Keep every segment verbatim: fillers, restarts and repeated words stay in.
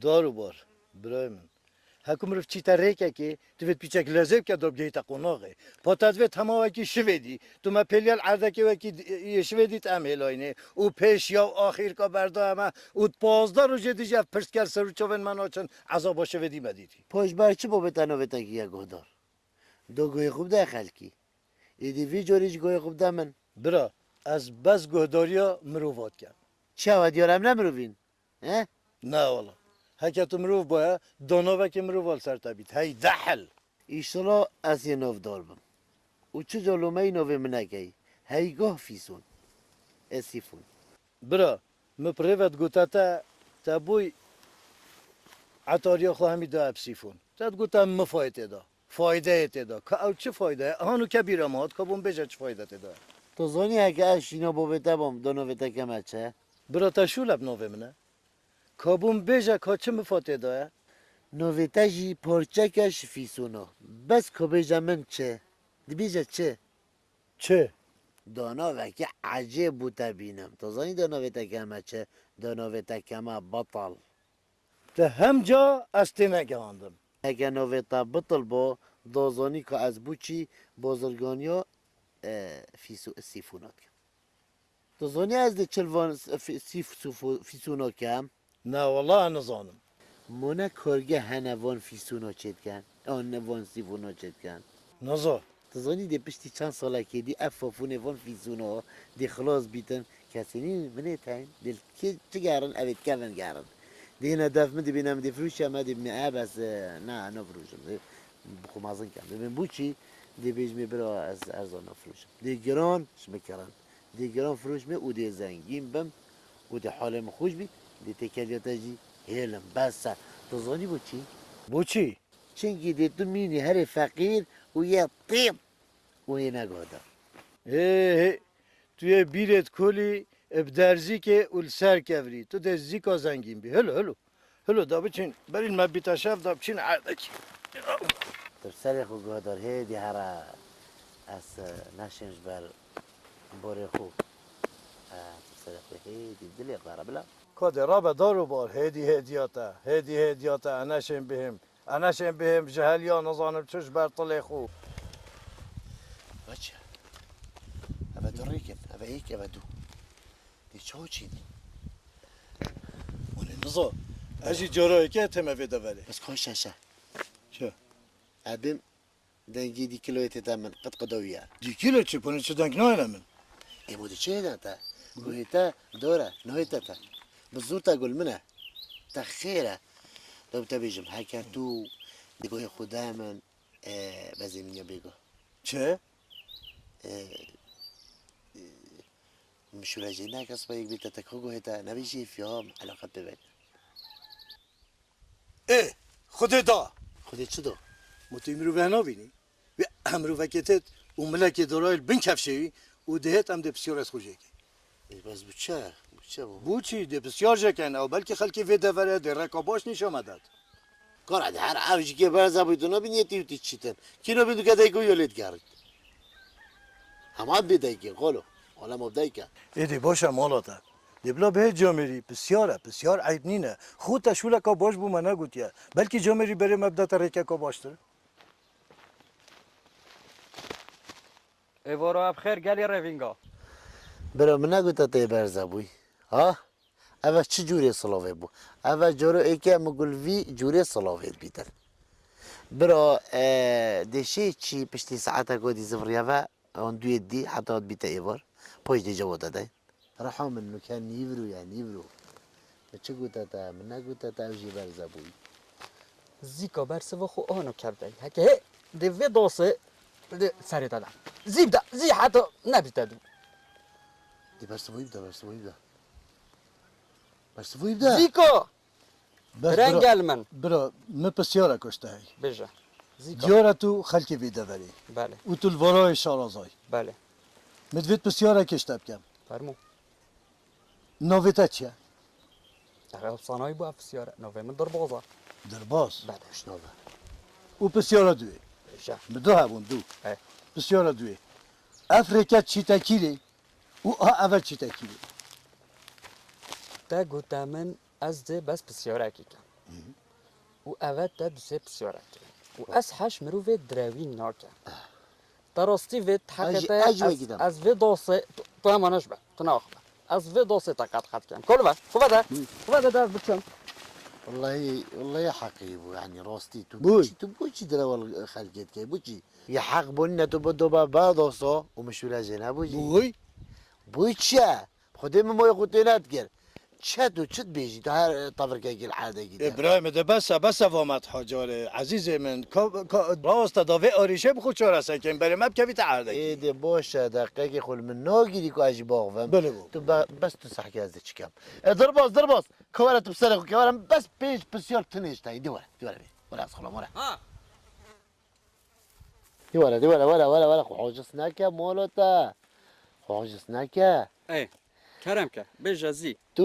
Dar û bar, birayê min. Heku mirov çîte rêkekê, divêt pîçek lezê bike da bigihîte qonaxê. Pa te divêt hema wekî şivêdî. Tu me pêliyel erdekê wekî d-, yê şivêdî em hêlayînê. Û pêş ya û axîrka berda me û di pazdeh rojê dijî ev pirsgel ser û çavên me naçin, ezaba şivêdî me dîtî. Pa ji ber çi bobê te navê te kiriye guhdar? Do guhê xwe bide xelkî. Êdî vî carî jî guhê xwe bide min. Bira, ez bes guhdariya mirova dikem. Çawa diyar em ne mirovîn? He? Ne wala. Heke tu mirov baye, danavekê mirova li ser te bît. Hey dehil! Îşila ez yê navdar bim. Û çi ca lomeyî navê min nekey. Hey goh fîson. Ez sîfon. Bira, min pirê ve digote te, te bûy etariya xwe hemî da eb sîfon. Te digote min fayê tê da. Faydeyê tê da. Ka ew çi fayde ye? Hano ke bîra me hat, ka bûn bêje çi fayde tê da? Tu zanî heke ez şîna bavê te bam, da navê te keme çi? Bira te şûle bi navê min e. Ka bûn bêje ka çi mifa tê da ye? Navê te jî parçeke ji fîsona. Bes ka bêje min çi? Dibêje çi? Çi? Da navekî ecêb bû te bînim. Tu zanî da navê te keme çi? Da navê te keme batal. Te hemca ez tê negehandim. Heke navê te bitil bo, da zanî ka ez bû çî bazirganiya, e, fîsû-, sîfûna dikim. Tu zanî ez dê çil van s-, fî-, sîf-, sîfû-, fîsûna kem? Ne, wela ez nizanim. Ma ne kargeh hene van fîsûna çêdikin? An ne van sîfûna çêdikin? Niza. Tu zanî dê piştî çend salekê dî ev fafûnê van fîsûna dê xilas bîtin? Kesê nîn, binê teyn, dê li kê çi gerin, ev ê dikevin gerin. Dê hine dev min dibîne, min dê firûşe, me dibîne, e, bes, e, na, nafirûşim, dê bi xwe mezin kem. Dibên bo çî, dê bêjimê bira ez erza nafirûşim. Dê giran, ji min kirin. Dê giran firûşimê û dê zengîn bim û dê halê min xweş bî, dê têkeliya te jî hêlim, bes e. Tu zanî bo çî? Bo çî? Çimkî dê tu mînî herê feqîr û yê tîp û yê negoda. Hê, hê, tu yê bîrê dikolî, bi derzîkê û li ser kevirî. Tu dê zîka zengîn bî. Hilo, hilo. Hilo, da biçin. Berîn me bîte şev, da biçin erdekî. Tu serê xwe guhdar, hêdî here. Ez, e, neşêm ji ber borê xwe. E, tu serê xwe hêdî dilê xwe here bila. Ka dê rabe dar û bar, hêdî hêdiya te, hêdî hêdiya te, e neşêm bihêm. Eneşên bihêm ji heliya nizanim çi ji ber tilê xwe. Veçe. Eve du rêk in. Eve êk, eve du. Dê çawa çî dî? Wanê niza. Ez jî cara yekê têm vê deverê. Bes koy şeşe. Çi? Ebim dengî dî kiloyê tê te min. Qet qida wî ye. Dî kilo çi? Pûnê çi deng nayene min? Ê bo dê çi hêdin te? Guhê te dor e. Nahê te te. Bi zûr te gul min e. Te xêr e. Dewte bêjim, heke tu di guhê xwe de min, e, bezê min ya bêguh. Çi? E, e, min şûre jê neke sibe yek bê te teka guhê te, nebêjî fiyam, eleqe pê veke. Ê, Xwedê da! Xwedê çi da? Ma tu îmrû ve nabînî? Vê emrû vekê têt û milekê dorayê li bin kefşê wî û dihêt em dê pisyarê xwe jê kê. Ê, bes bu çi? Bu çi bu? Bu çi? Dê pisyar jê ken, ew belkî xelkê vê devere dê reka baş nîşan me dat. Kara de her ev jî kê berza bû, tu nabî niyetî û tî çîtin. Kî nabî tu kedeyko yolê digerit. Hema bê dayke, xolo. Ola mo dayke. Êdî baş e mala te. Dê bila bihê camêrî, pisyar e, pisyar eyb nîne. Xwe te şûleka baş bû me negotiye. Belkî camêrî berê me bidete rêkeka baştir. Êvara ev xêr gelê revînga. Bira, min negote tê berze bûy. Ha? Eve çi cûrê silavê bû? Eve coro êke min gul vî cûrê silavê dibîtin. Bira, e, dê şê çî piştî saeteko dî zivriye ve, an duyê dî, heta dibîte êvar. Poj dê cevata de. Reha min nuke nîvro ye, nîvro. Min çi gote te, min negote te, ew jî berze bûyî. Zîka bersiva xwe ano kevdayî. Heke hê dê vê dasê dê serê te de. Zî bide, zî heta nebîte dû. Dê bersivoyî bide, bersivoyî bide. Bersivoyî bide. Zîka! Bes bira, rengel min. Bira, min pisyarek ji te heye. Bêje. Zîka. Diyar e tu xelkê vê deverê. Belê. Û tu li varayê şarazay. Belê. Min divêt pisyarek ji te bikem. Fermo. Navê te çi ye? Ev sanayî bû ev pisyar e. Navê min Dirbaz e. Dirbaz? Belê. Xweş nav e. Û pisyara duê. Bêje. Min du hebûn, du. He. Pisyara duê. Ev rêke çîtekî lê û a eve çîtekî lê. Te gote min Ez dê bes pisyarekî kem. Û eve te du sê pisyarek kirin. Û ez heş mirovê direwîn nakim. Te rastî vê, te heqê te ye, ez, ez vê dosê, tu, tu hema neşbe, tu naxwe. Ez vê dosê te qet qet kem. Kol ver, xwe vede, xwe vede de ez biçim. Wellahî, wellahî heqî bû, yanî rastî tu. Bûy. Çi tu bû çi direwal xelkê dikey, bû çi? Ya heq bûn ne tu bu doba ba doso û mişûre jê nebû jî. Bûy. Bûy çi ye? Xwedê min moyê xwe tê nedikir. Çet û çi dibêjî, tu her, e, tavrekekî li erdekî de. Ê, birayê min de bes e, bes e va me diha carê. Ezîzê min, ka, ka, raweste da vê arîşê bi xwe çareser kêm, berê me bikevîte erdekî. Ê, de baş e, deqekê xwe li min nagirî ku ez jî baxivim. Belê bû. Tu be-, bes tu sehkê ez de çikem. E, derbas, derbas. Kewere tu bi serê xwe kewere, bes pênc pisyar tu nêştayî. Di were, di were bê. Were ez xulam, were. Ha. Dî were, dî were, were, were, were, xwe aciz neke, molo te. Xwe aciz neke. Ey, kerem ke, bêje zî. Tu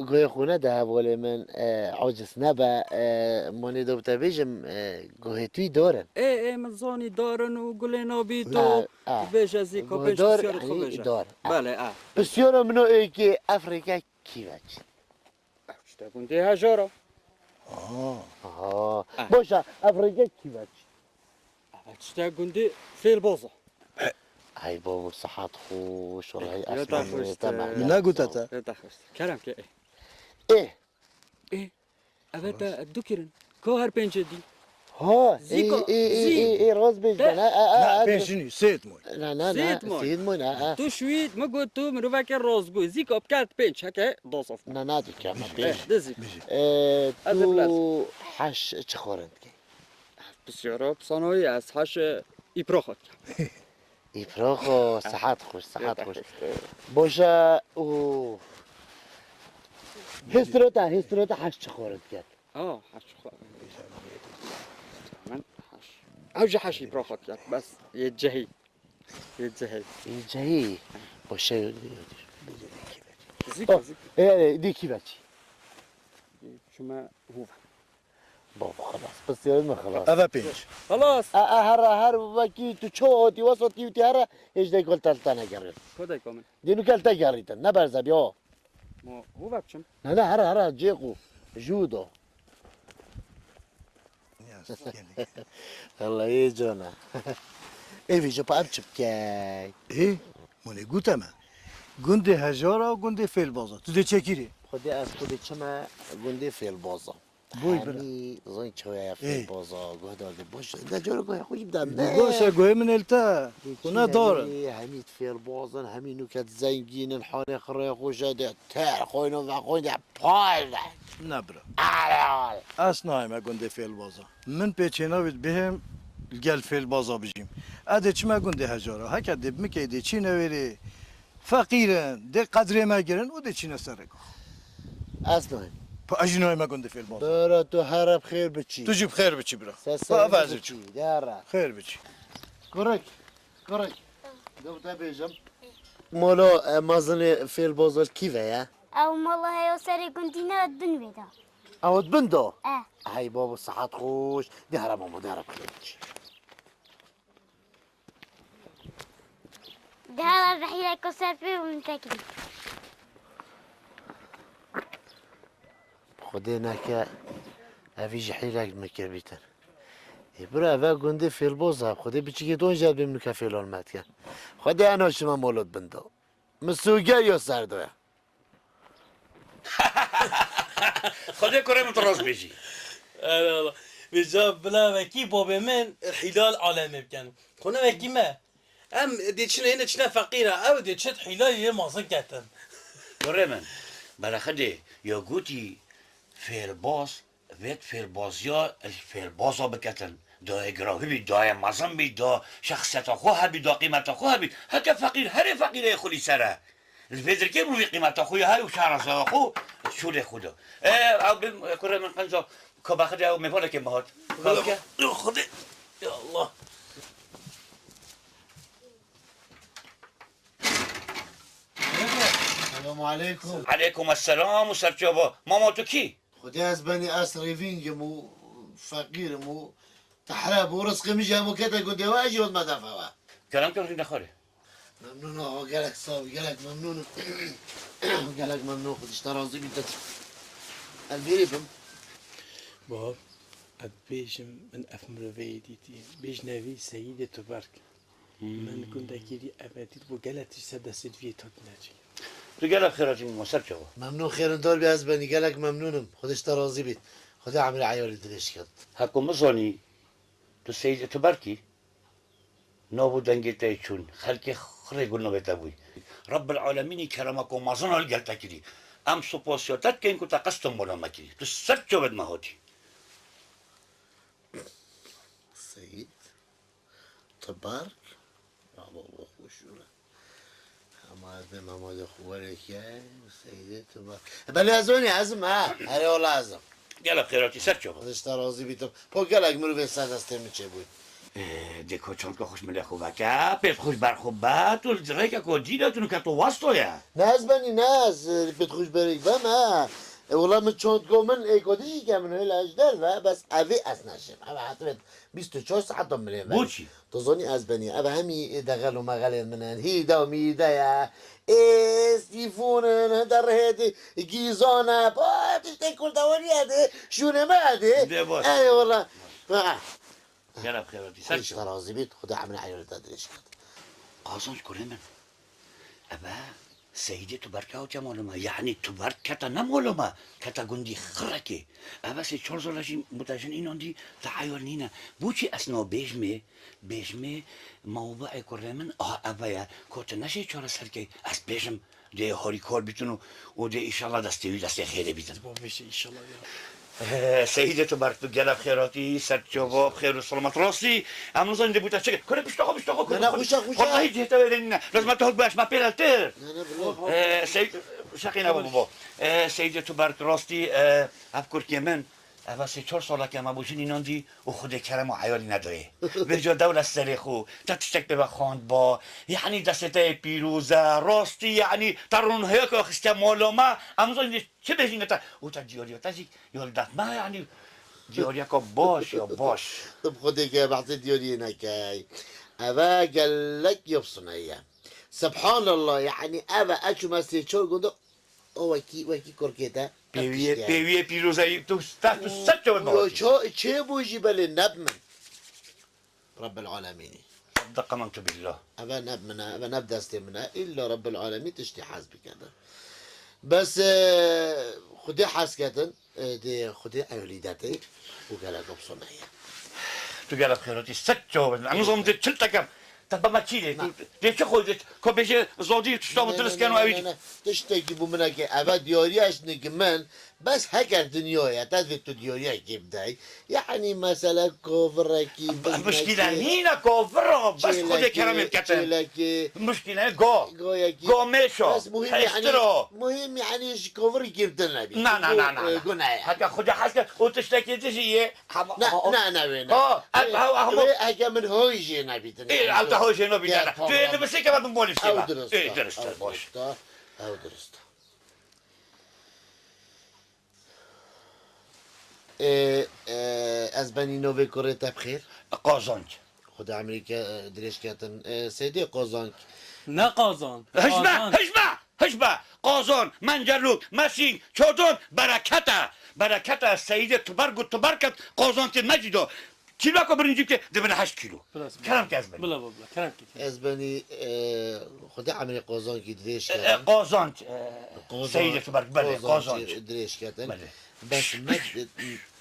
guhê xwe nede hevalê min, e, aciz nebe, e, monê do te bêjim, e, guhê tu dar in. Ê, ê, min zanî dar in û gulê nabî to. Ha, ha. Bêje zî, ka pênc pisyarê xwe bêje. Dar. Belê, ha. Pisyara min o êkê, ev rêke kî veçî? Ev tişte gundê hejara. Aha. Aha. Eh. Boşa, ev rêke kî veçî? Ev tişte gundê fêlboza. Hey babo, sihet xweş, wellahî esmanê te mehna. Min negota te. Te xweş. Kerem ke, ê. Ê. Ê. Eve te du kirin. Ka her pêncê dî. Ha, zîka, ê, ê, ê, zî. Ê, ê, rast bêj bana. A, a, a, pênc nî, sêt moy. Na, na, na, sêt moy. Sêt moy, na, a. Tu şwît, min got tu miroveke rastgoy. Zîka biket pênc, heke dosof. Na, na, dike, ma pênc. Eh, de zîk. Ê, tu heş çi xwarin dikey? Pisyara pisanoyî, ez heş, e, îproxa dikem. Îproxo, sihet xweş, sihet xweş. Boşa û hêstirota, hêstirota heş çi xwarin diket? Aa, heş xwe. Min heş. Ew jî heşî bira xwe diket. Bes yê cehî. Yê cehî. Yê cehî. Boşe. Zîk, oh, zîk. Ê, ê, dî kî veçî? Çime hûve. Babo, xelas. Pisyarê min xelas. Eve pênc. Xelas. E, e, her, her wekî tu ço hatî, wes hatî û tî here, hêj dey kol tel te negerîn. Kodey komil. Dînu kel te gerîtin. Ne berze bî, o. Mo, hûve biçim. Ne, ne, here, here, cêq û jû do. Wellahî cana. Ê vî ji pa em çi bikey? Ê, monê gute me. Gundê hejara, gundê fêlbaza. Tu dê çekîrê. Xwedê ez xwedê çime gundê fêlbaza. Boy bira. Hemî zan çawa ye fêlbaza, guhdar de boş. Ne coro guhê xwe bidem. Boş e, guhê min el te. Ku ne dar in. Hemî fêlbazin, hemî nuket zengîn in, halê xirê xweş e de. Ter xwîno ve xwîn de pay de. Ne bira. Alal. Ez nayme gundê fêlbaza. Min pê çênavî bihêm li gel fêlbaza bijîm. Ez dê çime gundê hejara. Heke dê bimikey dê çîne wêrê. Feqîr in, dê qedrê me girin û dê çîne serê ku. Ez nayme. Pa ez jî nayme gundê fêlbaza. Bira tu here bi xêr biçî. Tu jî bi xêr biçî bira. Ser serê biçî. Dera. Xêr biçî. Kurik. Kurik. Dewte bêjim. Molo, e, mazinê fêlbozol kî ve ye? Ew mala heya serê gundî ne, di bin wê de. Ew di bin de? E. Hey babo, sihet xweş. Di here mamo, di here bixêr. Di here rehîleko ser pê û min tekirî. Xwedê neke, evî ji hîlek min kir bîtir. Ê bira, eve gundê fêlboz e. Xwedê biçikê don jê bê min ke fêlon me dikin. Xwedê eno şima molot bindo. Min sûger yo ser doya. Xwedê kurê min tu rast bêjî. Ela Allah. Vêca bila vekî babê min hîlal alemê bikin. Xwedê vekî me. Em dê çine yine çine feqîra, ew dê çit hîlayê yê mazin ketin. Kurê min, bela Xwedê ya gotî fêlbaz, vêt fêlbaziya, fêlbaza biketin. Dayê giravî bî, dayê mezin bî, da şexsiyeta xwe hebî, da qîmeta xwe hebî. Heke feqîr, herê feqîrê xwe lî ser e. Li vê dirkê bû vî qîmeta xwe ya her û şaraza xwe, şûlê xwe da. E, ew bim, kurê min qenca, ka bexide ew mêvanekê me hat. Xwedê, ya Allah. Selamu aleykum. Aleykum esselam û serçava. Mama tu kî? Xwedê ez benî ez rêvîngim û feqîrim û tehre bû rizqê min jî hemû kete gundê we, ez jî hotme defa we. Kerem ke rîne xwarê. Memnûn axa, gelek sax bî, gelek memnûnim. Gelek memnûn, Xwedê ji te razî bî, te ez vêrê bim. Bab, ez bêjim, min ev miroveyê dîtî. Bêjne vî Seyîdê Tuberk. Hmm. Min gundekî vî ev dît, bû gelek tişt ser destê vî yê totîne çi. Tu gelek xêr hatî mama, ser çava. Memnûn xêrindar bî, ez benî gelek memnûn im. Xwedê ji te razî bît. Xwedê emrê eyalî dirêj ket. Heko min zanî, tu Seyîdê Tuberk î? Nav û dengê te yê çûn, xelkê xirê gul navê te bûyî. Rebbil Alemînî kerema ku mezin a li gel te kirî. Em sopasiya te dikeyn ku te qesta mala me kirî. Tu ser çavê me hatî. Seyîd Tuberk. Ya baba, xweş şûre. Hema ez dê Mehmedê xwe werê ke, Seyîdê Tuberk. Belê ez wenî, ez im, ha. Erê wela ez im. Gelek xêr hatî, ser çava. Xwedê ji te razî bîtim. Po gelek mirovên ser destê min çêbûyî. Ê, dê ko çandka xwe ji milê xwe veke, pêt xwe ji ber xwe be, tu li rêke ko cî de tu nûke tu wasto ye. Ne ez benî, ne ez, ê, pêt xwe ji berê bem, ha. E, wela min çandka min, ê, ko dijî ke min hêla ji derve, bes evê ez neşêm. Ev hatibê bîst û çar saeta milê ve. Boçî? Tu zanî ez benî, ev hemî dexel û mexelên min in. Hîda mîde ye. Ê, sîfon in, hinde rihê dê, gîzan e. Pa, tiştê kurdewarî ye dê, şûnê me ye dê. Dê baş. Ey wela. Ha. Gel ev xêr hatî. Ser çava. Xwedê ji te razî bît, Xwedê emrê eyalê te dirêj ket. Qazanc kurê min. Eve Seyîdê Tuberk hatiye mala me. Yanî Tuberk kete ne mala me. Kete gundî Xirekê. Eve sê çar sal e jî mutejin înan dî te eyal nîne. Boçî ez na bêjmê, bêjmê mewduê kurê min a eve ye. Ko tu neşê çareser key, ez bêjim dê harîkar bîtin û, û dê îşallah destê wî destê xêrê bîtin. Bo bêje îşallah ya. Eh, Seyîdê Tuberk, tu gelek xêr hatî, ser çava, bi xêr û selamet. Rastî, em nizanin dê bû te çi. Kurê pişta xwe, pişta xwe, kurê. Ne, ne, xweş e, xweş e. Wellahî cihê te wê nîne. Lazim e tu hik bes, me pê re tir. Ne, ne, bila. Eh, Seyîd, şeqî ne bû bo. Eh, Seyîdê Tuberk, rastî, eh, ev kurkê min, ev sê çar saleke me bo jin înan dî û Xwedê kerema eyalî nedirê. Vêca dewlet serê xwe, te tiştek pê ve xwend ba. Yanî destê te yê pîroz e, rastî, yanî te ronahiyeke xistiye mala me, em zanîn Çi bêjîne te? Û te diyariya te jî ya li dest me, yanî diyariyeka baş ya baş. Tu bi Xwedê ke behsê diyariyê nekey. Eve gelek ya bi suneyî ye. Subhanallah, yanî eve ez çûme sê çar gund o wekî, wekî kurkê te. Pêwiyê, pêwiyê pîrozeyî tu, te tu ser çavê me hatî. Çêbû jî belê ne bi min. Rebbil Alemînî. Qementu billah. Eve ne bi min e, eve ne bi destê min e. Îlla Rebbil Alemîn tiştî hez bike de. Bes, e, Xwedê hez ketin, e, dê Xwedê ewlîdetê û gelek opsiyonê ye. Tu gelek xêr hatî, ser çavê min. Em zom dê çil tekem. Te be me çî dê. Tu dê çi xwe dê, ko bêje zodî tişta min dirist ken û ewî. Ne, ne, ne, ne. Tiştekî bû min neke. Eve diyariya ji nigî min. Bes heger dinyaya te divê tu diyariyekê bidey. Yanî mesela kovirekî, muşkîle nîne kovira, bes Xwedê keremê bikete. Çêlekê. Muşkîle go. Goyekî. Go mêşo. Bes muhîm yanî, heştiro. Muhîm yanî ji kovirikî bidin nebî. Na, na, na, na. Gune ye. Heke Xwedê hez ke û tiştekî dijî yê. Na, na, na, wê ne. Ha, ha, ha, ha. Wê heke min hoy jê nebîtin. Ê, ew te hoy jê nebîtin. Tu yê nivîsê ke min bolî şîme. Ew dirist e. Ê, dirist e, baş. Ew dirist e. Ê, e, ez benî novê kurê te bi xêr. Qazanc. Xwedê emrê ke, e, dirêj ketin. E, Seydê Qazanc. Ne Qazan. Hişme, Qazanc. Hişme, hişme. Qazan, Mencelûk, Mesîng, Çodan, berekete. Berekete, Seydê Tuberk û Tuberket Qazancê me jî do. Kîloka birincî ke dibine heşt kîlo. Kerem ke ez benî. Bila, bila, bila, kerem ke. Ez benî, e, Xwedê emrê Qazankî dirêj ketin. E, e, Qazanc, e, Qazan-, Seyîdê Tuberk, belê, Qazanc Qazanc. Dirêj ketin. Belê. Bes me,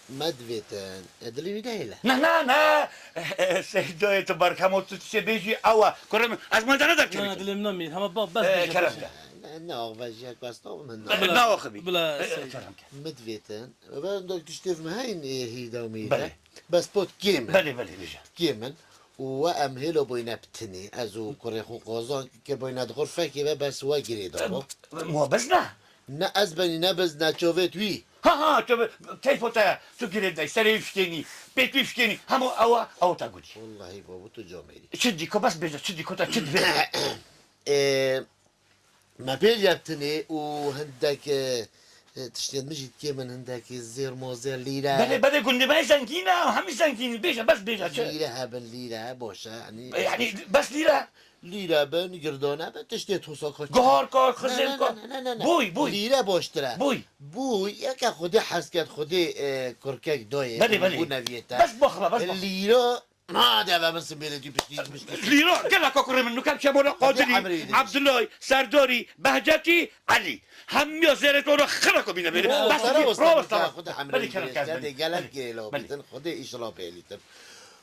me divêtin. E, dilê wî de hêle. Ne, ne, ne. E, e, Seyîdê Tuberk, hema tu tiştê bêjî ew e. Kurê min, ez malde ne derkevî. Ne, ne, dilê min namî. Hema bak, bes bêje, kerem ke. Ne, ne, axve ji yak westa min. Bila, bila, Seyîd. E, kerem ke. Me divêtin. Ve dok tiştê min heyn, e, hîda mîda. Belê. Bes pot kêm in. Belê, belê, bêje. Kêm in. Û we em hêlo boyne bi tinê. Ez û kurê xwe Qazan ke boyne di xurfekê ve bes we girê da bo. Muha bizne? Ne ez benî, ne bizne, çavêt wî. Ha, ha, tu bi-, keyfo te, tu girê dey, serê wî fişkênî, pêt wî fişkênî. Hemo ewa, ew te gotî. Wellahî babo, tu camêrî. Çi dî ko bes bêje, çi dî ko te, çi divê? Ê, Me pêl yektinê û hindek, e, e, tiştên min jî dikê min hindek zêr mozêr lîre. Belê, belê, gundê me zengîn e, hemî zengîn, bêje, bes bêje, çi? Lîre hebin, lîre, boş e, yanî. E, yanî, bes lîre. Lîre bin, girdane bin, tiştê tosa kaçî. Guhar kar, xizim kar. Ne, ne, ne, ne, ne, ne. Bûy, bûy. Lîre baştir e. Bûy. Bûy, yeke Xwedê hez ket, Xwedê, e, kurkek dayê, Belê, belê. Bû neviyê te. Bes baxla, bes baxla. Lîre, na, de ve min simbêlê dî piştî, piştî. Lîre, gelek kurê min, nukem Şemona, Xwedê Qadirî, emrê dî. Abdulay, Serdarî, Behcetî, Elî. Hemiya zêrê to re xira ko bîne bêrê. Bes sara ki, wasta rawasta. Xwedê emrê Belê, dî, kerem, kerem, serdê belê. Gelek Belê. Girê lo Belê. Bitin, Xwedê îşla pêlîtin.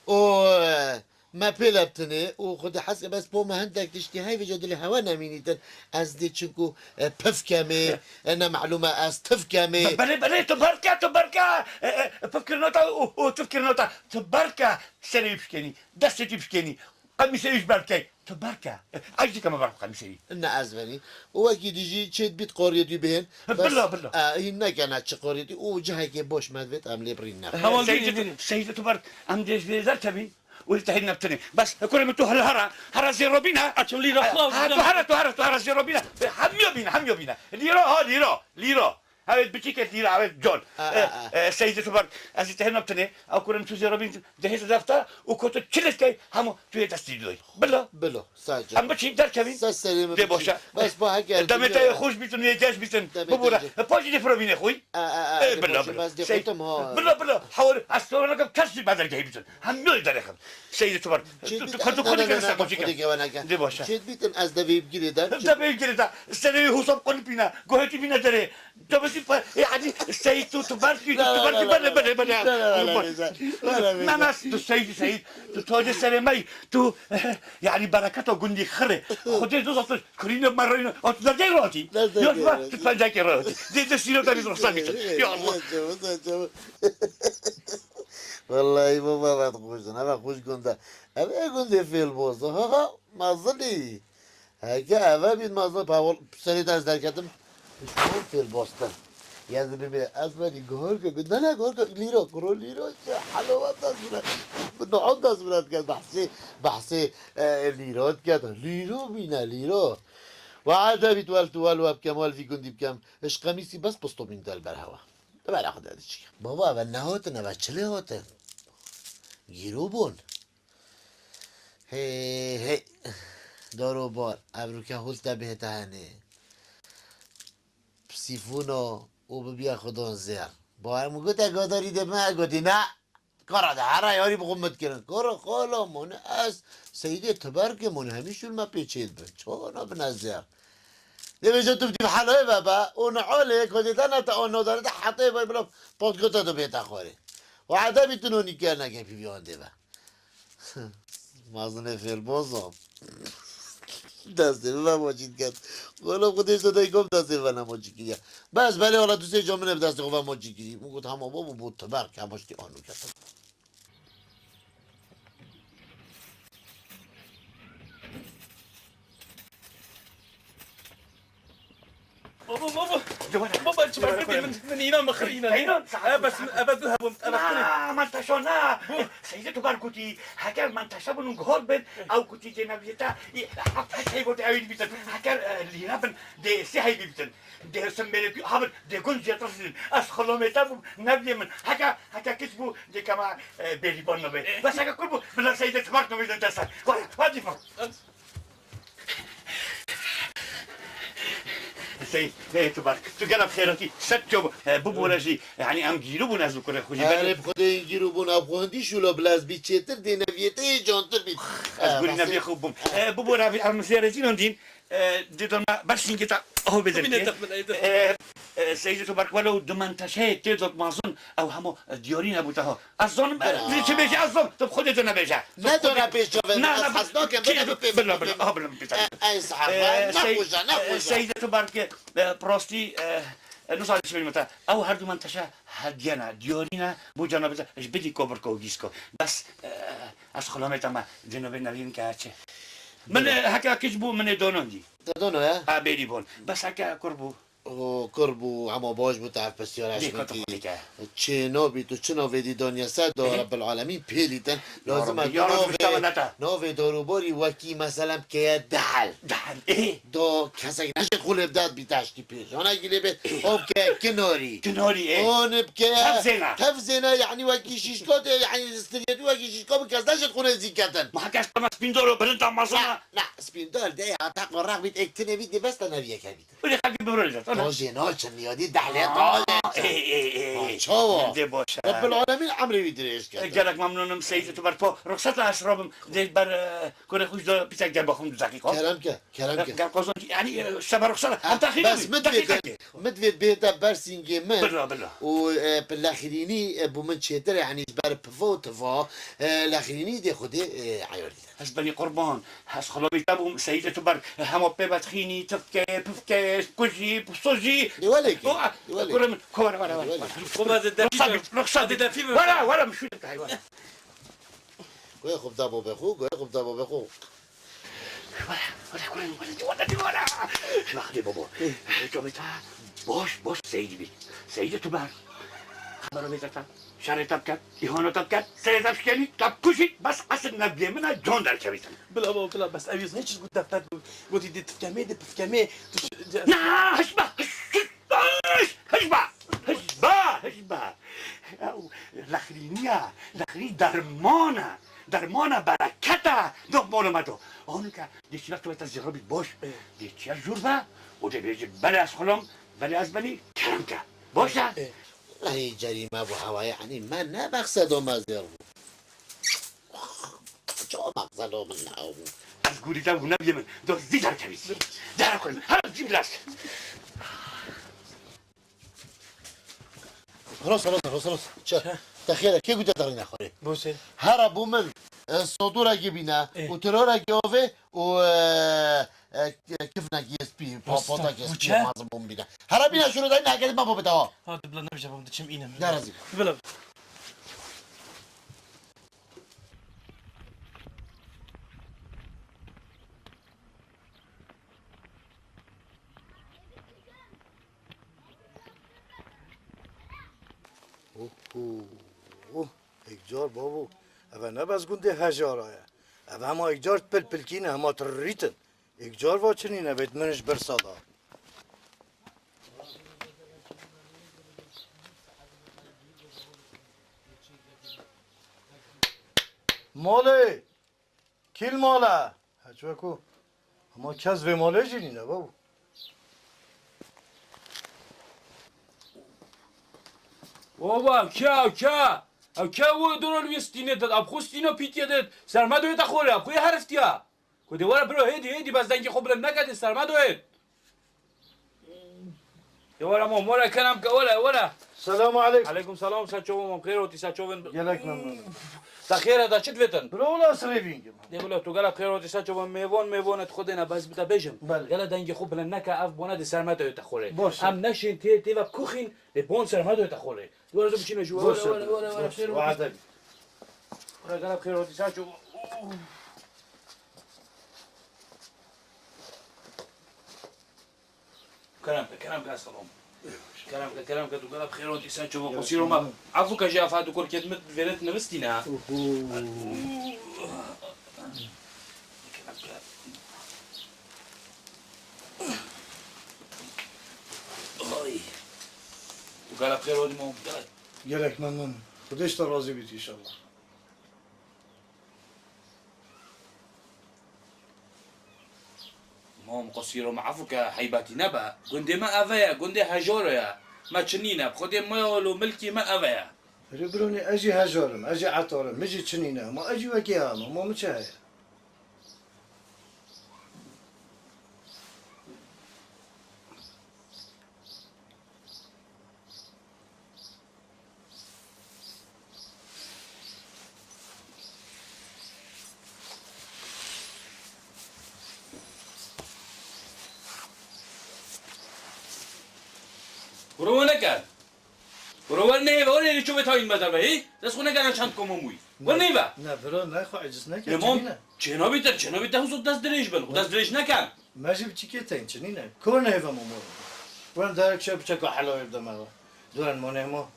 O, e, Me pê leptinê û Xwedê hez ke bes po me hindek tiştî hey vêca dilê hewe nemînîtin. Ez dê çinku, e, pif kemê, e, ne melûm e ez tif kemê. Be-, belê, belê, tu berke, tu berke. E, e, pif kirina te û, û tif kirina te. Tu berke serê wî pişkenî, destê wî pişkenî. Qemîsê wî ji ber bikey. Tu berke. E, ez dî keme ber qemîsê wî. Ne ez venî. Û wekî dijî çêt bît qoriyê wî bihên. Bes, bila, bila. E, hîn nekene çi qoriyê wî û cihekê boş me divêt em lê birîn ne. Heval Seyîdê tu, Seyîdê tu ber em dê ji vê derkevîn. Û li te hîn nebtinê. Bes, kurê min tu hil here, here zêro bîne. Açim lîra xwe. Ha, tu here, tu here, tu here zêro bîne. Hemiyo bîne, hemiyo bîne. Lîra, ha, lîra, lîra. Hewê biçîkê lîra, hewê can. A, a, a. E, e, Seyîdê tu ber, ez ê te hîn nebtinê. Ew kurê min tu zêro bîn, dehê tu defta û kotu çi lêskey, hemû tu yê destî doy. Bila. Bilo, sadece. Em biçîn derkevîn. Ses serê min Dê biçîn. Boş e. Bes bu heke Demê te yê xweş bîtin, yê geş bîtin. Demê Bibûre. te jî. E, pajî dê firovînê xwe. A, a, a, E, dê bila, boş e. Bila. Bes dê Sey-, kotum ha. Bila, bila. Hawar, ez to nakim kes jî me dergehî bîtin. Hem yoy derê xim. Seyîdê tu ber. Cêdî Tu, tu, te, tu ne, ne, xwedî ne, kene ne, ser xwedî xwedî kevene ke. Dê boş e. Cêd bîtin ez devê bigirê de. Devê bigirê de. Serê hosam qulipîne. Gohetî bîne derê. Tabasî pa, e, Elî, Seyîd tu, tu ber, tu, tu ber, tu bere, bere, bere. Memes, tu Seyîd, Seyîd, tu tacê serê me yî, tu, yani bereketa gundî xirê. Xwedê doza tu, kirîne me reyne, a tu dergehê rotî. Yok, bak, tu pencekê rotî. Dê, dê sîro derî rostan bitin. Ya Allah. Wellahî baba, eve xweş in, eve xweş gund e. Eve gundê fêl boz. Ha, ha, mezin î. Heke eve bît mezin, pa wal-, serê te ez derketim. Pişman fêl bostin. Yez bibê, ez verî guhor ke, ne, ne, guhor ke, lîro, kuro lîro, ya, halo, wan dest bire. Bi nuhon dest bire diket, behsê, behsê, e, lîro diket. Lîro bîne, lîro. Wa ede bît wel tu, wel we bikem, wel vî gundî bikem. Iş qemîsî bes posto bîn del ber hewa. Di bera xwe de diçî. Baba, eve nehatin, eve çilê hatin. Gîro bûn. Hey, hey. Daro bar, evrûke hûl te bihête henê. Sîfûno û bibiya xwe don zêr. Ba em gote godarî de me gotî ne. Kara de hera yarî bi xwe mit kirin. Kara xala mone ez Seyîdê Tiberkê mone hemî şûl me pê çê dibin. Çona bine zêr. Dê bêje tu bi dîv helê ve be. Û ne alê, kodê te ne te o nodare de hetê ve bila pot gote tu bête xwarê. Û edebî tu nonî kerneke pîvî an dê ve. Mazinê fêl bozom. Destê min ve maçî diket. Wela Xwedê ji te deykom destê ve nemaçî kiriye. Bes belê wela tu sê ca min ê bi destê xwe ve maçî kirî. Min got hema bo bû bo tiber ke maçî anû ketim. Baba, baba. Cewara. Baba, çi Cewara berdê koyalım. Min, min înan bixirîne. Eynan, saat, saat. Bes eve du hebûn, eve xirî. Na, menteşa na. Seyîdê tu ber gotî, heger menteşa bin û guhor bin, ew gotî cêneviyê te, heft heşt heyvotê ewî dibîtin. Heger, e, lîre bin, dê sê heyvî bitin. Dê simbêlê tu habin, dê gund jê tirsînin. Ez xilomê te bûm, neviyê min. Heke, heke kiç bû, dê kema, e, bêrîban nabê. Bes heke kur bû, bila Seyîdê tu ber nabê de desen. Vay, vay dîfan. Sey, ê, tu bak, tu gela bi xêr hatî, ser çav, e, bibore jî, yani em gîrû bûn ez û kurê xwe jî. Erê, bi Xwedê gîrû bûn, ev xwe hindî şûlo bila ez bî çêtir, dê neviyê te yê cantir bît. Ez gurî neviyê xwe bûm. E, bibore, ev, em zêrê jî nan dîn, e, dê dona bersîngê te ho bidin. Bine te, bine te. E, e, Seyîdê tu bak, welo du menteşeyê tê dot mazin, ew hemo, e, diyarî nebû te ho. Ez zanim, e, çi bêje ez zon, tu bi Xwedê tu nebêje. Ne dona pêş çavê min, ez hez nakim, bine bi pê, bila, bila, ha, bila, bila. E, ey saha, e, nexweşe, nexweşe. Seyîdê tu ber ke, e, bi rastî, e, e, nizanî çi bêjim te. Ew her du menteşe hediye ne, diyarî ne, bo cana bêje, ji bilî ko birko û gîsko. Bes, e, ez xulamê te me, dê nabê neviyê min ke çi. Min, e, heke kiç bû, min ê donon dî. Te dono ya? Ha, bêrî bon. Bes heke kur bû. O, kur bû, hema baş bû, te ev pisyara ji min kî. Çê nabî, tu çi navê dî daniye ser da, Rebbil Alemîn pêlîtin. Lazim e tu navê, navê darobarî wekî, meselem, bikeye dehl. Dehl, ê. Da kesek neşêt xwe lê bide, bî teştî pêjanekî lê bê. Ê. Av bikeye kinarî. Kinarî, ê. An bikeye tev zêne. Tev zêne, yanî wekî şîşka tê, yanî stiriyetî wekî şîşka bi kes neşêt xwe nêzîk ketin. Ma kes tema spîndar û bilind a mazana. Ne, ne, spîndar de ya, teq û req bît, êk tinê bît, dê bes te neviyeke bît. Wî xelkê bibrin. Rojê naçin niyadî dehlê qalê. Ê, ê, ê, ê. Çawa? Dê baş e. Rebbil Alemîn emrê wî dirêj kete. Gelek memnûnim Seyîd Tuber. Po, ruxsat e ez rabim. Dê ber, e, kurê xwe ji do pisek gel baxim du deqîqa. Kerem ke, kerem ke. Gel qazan, yanî, e, şebe ruxsat e. Em texîne bes, min divêt, min divêt bihête ber sîngê min. Bila, bila. Û, e, bi lexirînî, e, bo min çêtir e, yanî ji ber piva û tiva, e, lexirînî dê xwedê, e, eyar dî. Ez benî qurban, ez xulamî te bûm, Seyîdê tu ber, hema pê bedxînî, tifkeyê, pifkeyê, kujî, pisojî. Lê welê kî? Lê welê kî? Kurê min, ko were, were, were. Lê welê kî? Ruxsat bî, ruxsat bî. Were, were, min şû dikay, were. Goyê xwe bida babê xwe, goyê xwe bida babê xwe. Were, were, kurê min, were, were, were. Şuna xidê babo. Çavê te boş, boş Seyîd bî. Seyîdê tu ber. Xebera vê te te. Şerê te biket, îhana te biket, serê te bişkenî, te bikujî, bes esil nevbiyê min e, can derkevîtin. Bila baba, bila, bes ew yê hiç got defter bû. Gotî dê tifkemê, dê pifkemê. Tu ş-, ce- Na, hişba, hiş, hiş, hişba, hişba, hişba. Ew lexrîniya, lexrî derman e, dermana bereket e, nav mala me de. Anûke dê çîna tu te zêra bî baş, dê çiya jûr be, û dê bêjî belê ez xulam, belê ez benî, kerem ke. Baş e? Lehî cerîme bû hewa, yanî me ne mexsedo me zêr bû. Çawa mexsedo min ne bû? Ez gûrî te bû nebiyê min. Do zî derkevî zî. Dera xwe min. Her zî biraz. Rosa, rosa, rosa, rosa. Çe? Te xêre, kê gute te rîne xwarê? Bose. Hera bû min, e, sodorekî bîne û tirorekî ovê û, e, e, kifnekî spî, pa-, patakê spî, mezin bû min bîne. Hera bîne şûro dayî, neheke me bibite ha. Ha, tu bila nebije bim, diçim îne. Ne razî. Bila. Oho, oh, êkcar bavo, eve ne bes gundê Hejara ye. Eve hema êkcar pilpilkî ne, hema tirrît in. Êkcar va çi nîne vêt min ji birsa da. Malê! Kî li mal e? Heçwe ku. Hema kes vê malê jî nîne, babo. Baba, ke, ke? Ew ke û doro li wî stînê dit, ew xwe stîno pîtiyê dit, sermedoyê te xole, ew xwe heriftiya. Ku dê were biro, hêdî, hêdî, bes dengê xwe bilind neke, dê sermedoyê. Ya were mam, were kerem ke, were, were. Selamu aleykum. Aleykum selam, ser çavan mam, xêr hatî, ser çavan. Gelek memnun. Te xêr e, te çi divêtin? Bro, wela sirê vîngim. Dê bila, tu gelek xêr hatî, ser çavan, mêvan, mêvan e, tu xwe dêne, bes bi te bêjim. Belê. Gele dengê xwe bilind neke, ev bone dê sermedoyê te xole. Baş. Em neşên tê, tê ve kuxîn, dê bon sermedoyê te xole. Were tu biçîne jû, were, were, were, were, xêr hatî. Were gelek xêr hatî, ser çavan. Kerem ke, kerem ke, selam. Kerem ke, kerem ke, tu gelek xêr hatî, ser çavan, qusîro me. Efû ke jî efa tu kurkêt min vêret nivistîne. Oho. Kerem ke. Ay. Tu gelek xêr hatî, mam. Gelek. Gelek memnun. Xwedê ji te razî bît, înşallah. Mam, qusîro me, efû ke heybetî nebe. Gundê me eve ye, gundê Hejaro ye. Me çi nîne, bi xwedê mal û milkî me eve ye. Erê bironê, ez jî Hejar im, ez jî Etar im, min jî çi nîne, ma ez jî wekî hev im, ma min çi heye? Kuro we neke. Kuro we neyve, o neyve çove tayîn me derve, hî? Dest xwe neke çend koma mûyî. We neyve. Ne, biro, ne, xwe eciz neke, çi nîne? Çênabî te, çênabî te hûzû dest dirêj bin. Xwe dest dirêj neke. Me jî biçîkê tên çi nîne. Kor neyve mamo. Wen derek çe biçeka helawê bide me ve. Duran mane hema,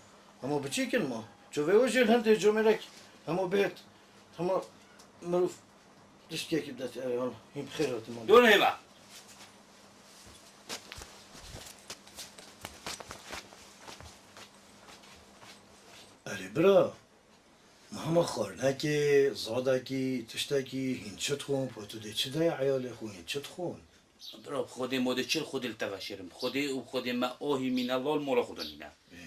hema biçîkin ma. Çovê o jêl hindê comêrek hema bêt. Hema mirov tiştekî bide, eyvallah. Hîn bi xêr hatin ma. Dur hêla. Erê bira, ma hema xwarinekê, zadekî, tiştekî, hîn çi dixwin, po tu dê çi dayê eyalê xwe, hîn çi dixwin? Bira, bi Xwedê modê çi li Xwedê li te veşêrim. Bi Xwedê û bi Xwedê me ahî mîne lal mola xwe de nîne. Ê.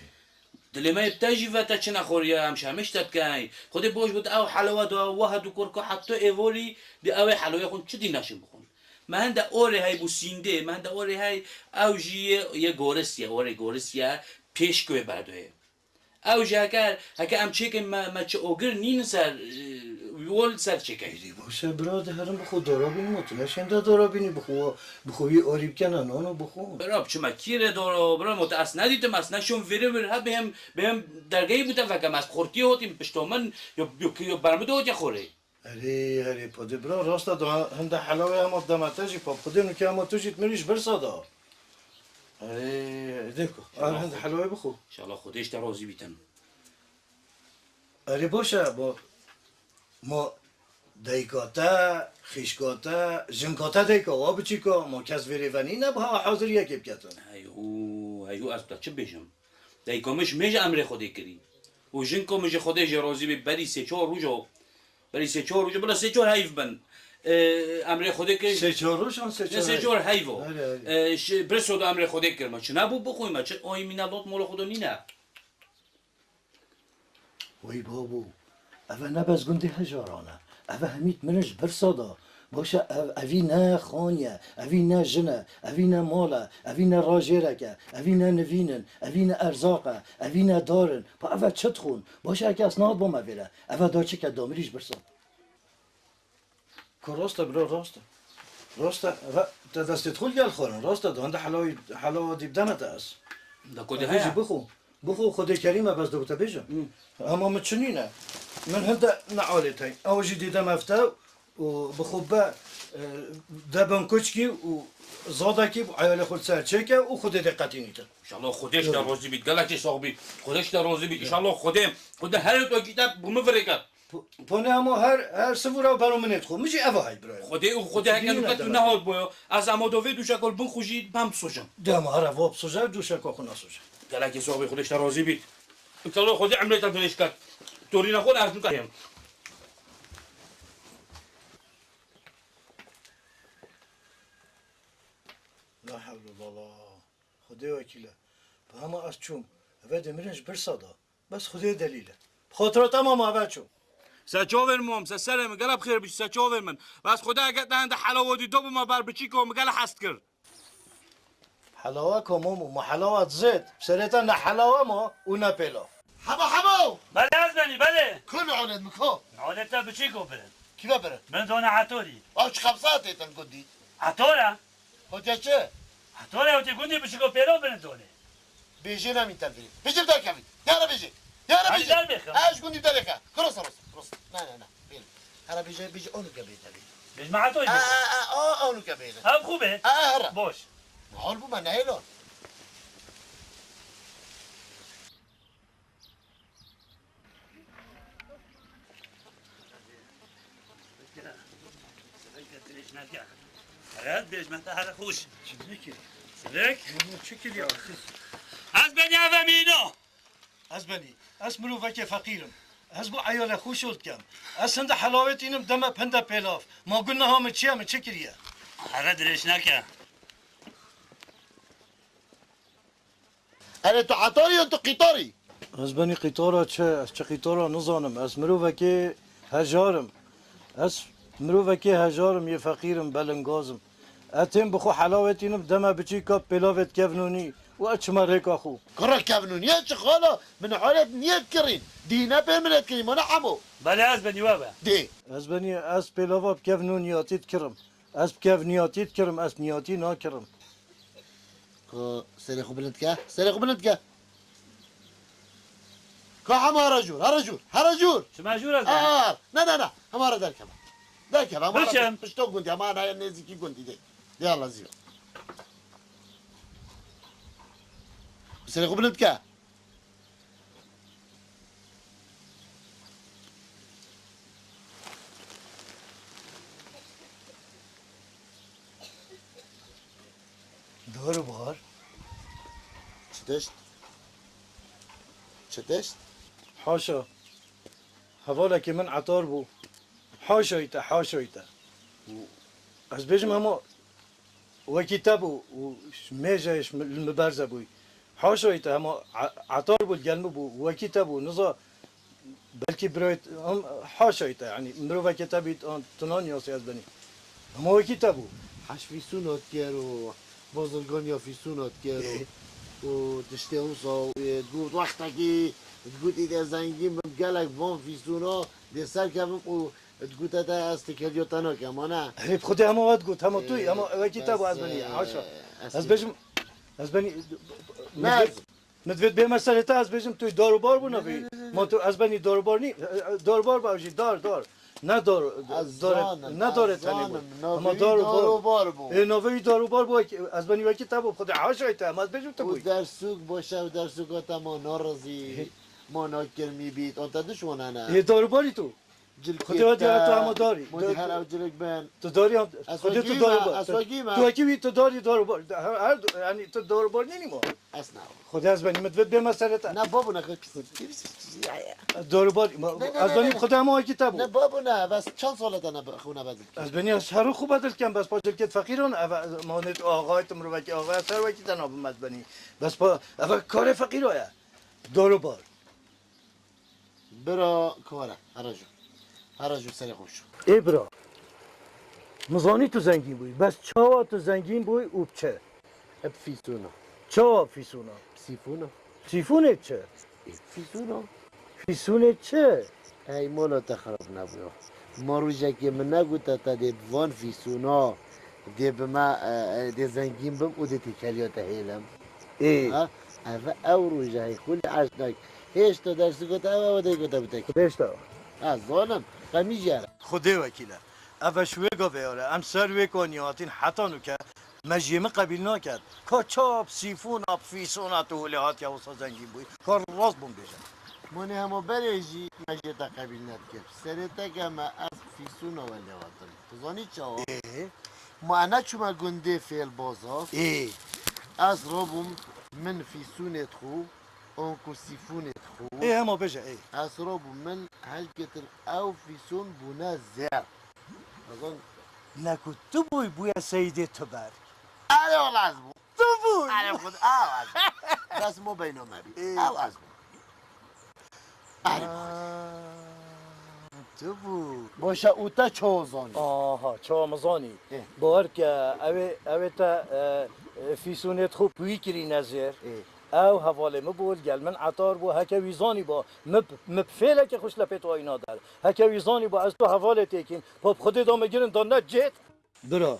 Dilê me yê bi te jî ve te çi nexwariye, em şermê ji te dikeyn. Xwedê baş bû, ew helewe da, we hedu kurka heta êvorî, di ew ê helewê xwin çi dî neşin bixwin. Me hinde orê hey bû sîndê, me hinde orê hey ew jî yê, yê goris ye, orê goris ye, pêşk wê berdoyê. Ew jî heke, heke em çêkin me, me çi ogir nînin ser, e, wol ser çêkin. Êdî baş e bira, diherin bixwe dora bînî, ma tu neşên de dora bînî bixwe, bixwe wî orî bikene, nano bixwe. Bira, biçime kî rê dora, bira, ma tu ez nedîtim, ez neşûm vêrê vir, he bêhim, bêhim dergehî bû te vekem, ez xortiyê hotîm pişto min, yo, yo, yo bermudê hotiye xorê. Erê, erê, podê bira, rast e, da hinde helawê hema deme te jî, pa xwedê nûke hema tu jî min jî birsa da. Erê, dêko, ar hinde helawê bixwe. Înşallah Xwedê ji te razî bîtin. Erê, baş e, bo, ma dayika te, xîşka te, jinka te dayika wa biçîka, ma kes vêrê ve nîne, bi hewa hazir yekê biketin. Heyû, heyû, ez bi te çi bêjim? Dayika min ji min jî emrê Xwedê kirî. Û jinka min ji Xwedê jê razî bî, berî sê çar roj o. Berî sê çar roj o, bila sê çar heyv bin. Ee, emrê Xwedê kirî. Sê çar roj an sê çar heyv? Ne, sê çar heyv o. Erê, erê. Ee, ji, birso da emrê Xwedê kirî. Me çi nebû bixwî, me çi ayî mîne lot mola Xwedê nîne. Wey babo, eve ne bes gundê hejaran e. Eve hemî di min ji birsa da. Baş e, ev, evî ne xan ye, evî ne jin e, evî ne mal e, evî ne rajêrek e, evî ne nivîn in, evî ne erzaq e, evî ne dar in. Pa eve çi dixwin? Baş e, kes nat bo me vêre. Eve da çi ke da mirî ji birsa da. Ku rast e bira, rast e. Rast e. Eve te destê xwe li gel xwarin. Rast e, da hinde helawa, helawa dî bideme te ez. Da ku dê heye. Bixwe. Bixwe, Xwedê kerîm e, bes dibû te bêjim. Hı. Hema min çi nîne. Min hinde ne alê tey. Ew jî dîde mefte û bixwe be, e, de bin kuçkî û zadekî û eyalê xwe li ser çêke û Xwedê dê qetînî te. Înşallah Xwedê ji te razî bît. Gelekî sax bît. Xwedê ji te razî bît. Înşallah Xwedê, Xwedê her wekî te bi min virêke. Po-, ponê hemo her, her sivûra bero minê dixwe. Min jî eva hey birayê. Xwedê û Xwedê heke nûke tu nehat boyo. Ez amado vê duşeko li bin xwe jî bem bisojim. Dema here va bisoje, duşeko xwe nasoje. Gelekî sax bî, Xwedê ji te razî bît. Înşallah Xwedê emrê te dirêj ket. Torîna xwe ez nûke heyim. La hewle wala. Xwedê wekîl e. Bi hema ez çûm. Eve dê mirin ji birsa da. Bes Xwedê delîl e. Bi xatira te mama eve çûm. Se çavên mam, se serê min, gela bi xêr bî, se çavên min. Bes Xwedê eger te hende helawa dî da bima ber biçîka min gela hez dikir. Helawa ka mamo, ma helawa dizêt. Serê te ne helawa ma û ne pêla. Hebo, Hebo! Belê ez benî, belê. Ku li olêt min ko? Olê te biçîko birin. Kî ve birin? Min dona Etorî. Ew çi xebsa têtin gundî? Etora? Hote çi? Etora hote gundî biçîko pêro birin donê. Bêjê nemîn te vî. Bêjê derkevî. Yara bêjê. Yara bêjê. Hadi derbêxe. Ez gundî derêxe. Kuro sa rosa. Rosa. Ne, ne, ne. Bêl. Hera bêjê, bêjê onu ke bêjê. Bêjme Etorî. A, a, a, onu ke bêjê. Ev xu be. A, hera. Boş. Hal bu me nehêlo. Red bêjme te here xweş. Çi dikî? Sinek? Çi kiriya siz? Ez benî eve mîno. Ez benî. Ez mirovekê feqîr im. Ez bo eyalê xwe şol dikem. Ez hinde helawêt înim deme pinde pêlav. Ma gun niha min çi ye, min çi kiriye? Here dirêj neke. Erê tu etarî yan tu qîtarî? Ez benî qîtara çi? Ez çi qîtara nizanim. Ez mirovekê hejar im. Ez mirovekê hejar im, yê feqîr im, belingaz im. Ez têm bi xwe helawêtînim, deme biçîka pêlavê dikevnûnî û ez çime rêka xwe. Kura kevnûnî ye çi xala? Min holêt niyet kirîn. Dîne pê min et kirîn, mana hemo. Belê ez benî we be. Dê. Ez benî, ez pêlava bi kevnûniyatî dikirim. Ez bi kevniyatî dikirim, ez niyatî nakirim. Ko serê xwe bilind ke, serê xwe bilind ke. Ka hema here jûr, here jûr, here jûr. Çima jûr ez? Aa, ne, ne, ne, hema here derkeve. Derkeve, hema here. Biçim. Pişto gundî, hema here nêzîkî gundî de. De Allah zî. Serê xwe bilind ke. Dar û bar. Çi tişt? Çi tişt? Haşa. Hevalekî min etar bû. Haşayî te, haşayî te. Ez bêjim hema wekî te bû û mêje ji min, li min berze bûyî. Haşayî te hema e-, etar bû, li gel min bû, wekî te bû, niza belkî birayê t-, em, haşayî te, yanî mirovekê te bî, an, tu naniyasî ez benî. Hema wekî te bû. Heş fîsûna dikir û bazirganiya fîsûna dikir û, Ê. û tiştê wisa û, ê, digot wextekî digot îdê zengîn bim gelek van fîsûna dê serkevim û Dikute te ez têkiliya te nakem, ma ne? Herê bi Xwedê hema we digot, hema tu, Ee, hema wekî te bû ez benî, ee, haşa. Ez bêjim, ez benî, ne, min divêt bême serê te, ez bêjim tu dar û bar bû navê. Ne, ne, ne, ne. Ma tu ez benî dar û bar nî, e, e, dar û bar ba jî dar, dar. Ne dar, dar, ne darê tenê bû. Hema dar û bar bû. Ê, navê wî dar û bar bû, ez benî wekî te bû, bi Xwedê haşayê te, hema ez bêjim tu bûyî. Û dersûk baş e, û dersûka te ma narizî, ma nakirmî bît, an te dişwana ne. Ê, dar û barî tu. Xwedê we diyara tu hema darî. Modî her ew cilik bin. Tu darî, Xwedê tu darî bar. Tu wekî wî tu darî, darî bar. Her, her, yanî tu darî bar nînî ma. Ez ne. Xwedê ez benî, min divêt bême serê te. Ne babo ne, xwe pis. Darî bar, ez benî Xwedê hema wekî te bû. Ne babo ne, bes çend sala te ne xwe ne bedil. Ez benî ez her xwe bedil kem, bes pa cilkêt feqîran, ev, ma nêt axayê tu mirovekî axayê ser wekî te nabim ez benî. Bes pa, ev karê feqîra ye. Darî bar. Bira, kare, here jû. Here jû serê xwe şû. Ê bira, min zanî tu zengîn bûyî. Bes çawa tu zengîn bûyî û bi çi? Bi fîsûna. Çawa bi fîsûna? Bi sîfûna. Sîfûnê çi? Ê, fîsûna. Fîsûnê çi? Ey, mala te xirab nebûya. Ma rojekê min negote te dê bi van fîsûna dê bi me, e, e, dê zengîn bim û dê têkeliya te hêlim. Ê. Ha? Ev ew roja hê xulî eşnak. Hêşta dersî gote ew, ew dê gote bitek. Hêşta. Ha, zanim. Qemî jere. Xwedê wekîl e. Ev e ji wê gavê are. Em ser wê kanî hatîn heta nûke. Me jiyê min qebîl naket. Ka çap sîfûna, fîsûna tu hûlê hatiye wisa zengîn bûyî. Ka rast bûm bêje. Monê hema berê jî me jê te qebîl nedikir. Serê te ke me ez fîsûna we lê hatim. Tu zanî çawa? Ê? Ma ne çûme gundê fêlbaza? Ê. Ez rabûm min fîsûnê xwe, anku sîfûnê xwe. Ê, hema bêje, ê. Ez rabûm min helkêtin ew fîsûn bûne zêr. Ezan. Ne ku tu bûy, bûye Seyîdê Tuberk. Erê wala ez bûm. Tu bûy. Erê xwe, ew ez bûm. Bes mo beyno me bî. Ê. Ew ez bûm. Erê xwe. Aa, tu bû. Baş e, û te çawa zanî? Aha, çawa min zanî. Ê. Bawer ke, ew ê, ew ê te, e, e, fîsûnê xwe pûyî kirîne zêr. Ê. Ew hevalê min bû, li gel min etar bû, heke wî zanîba, min, min bi fêleke xwe ji lepê tayîna der. Heke wî zanîba, ez tu hevalê têkîm, pa bi Xwedê da min girin da ne cêt. Bira,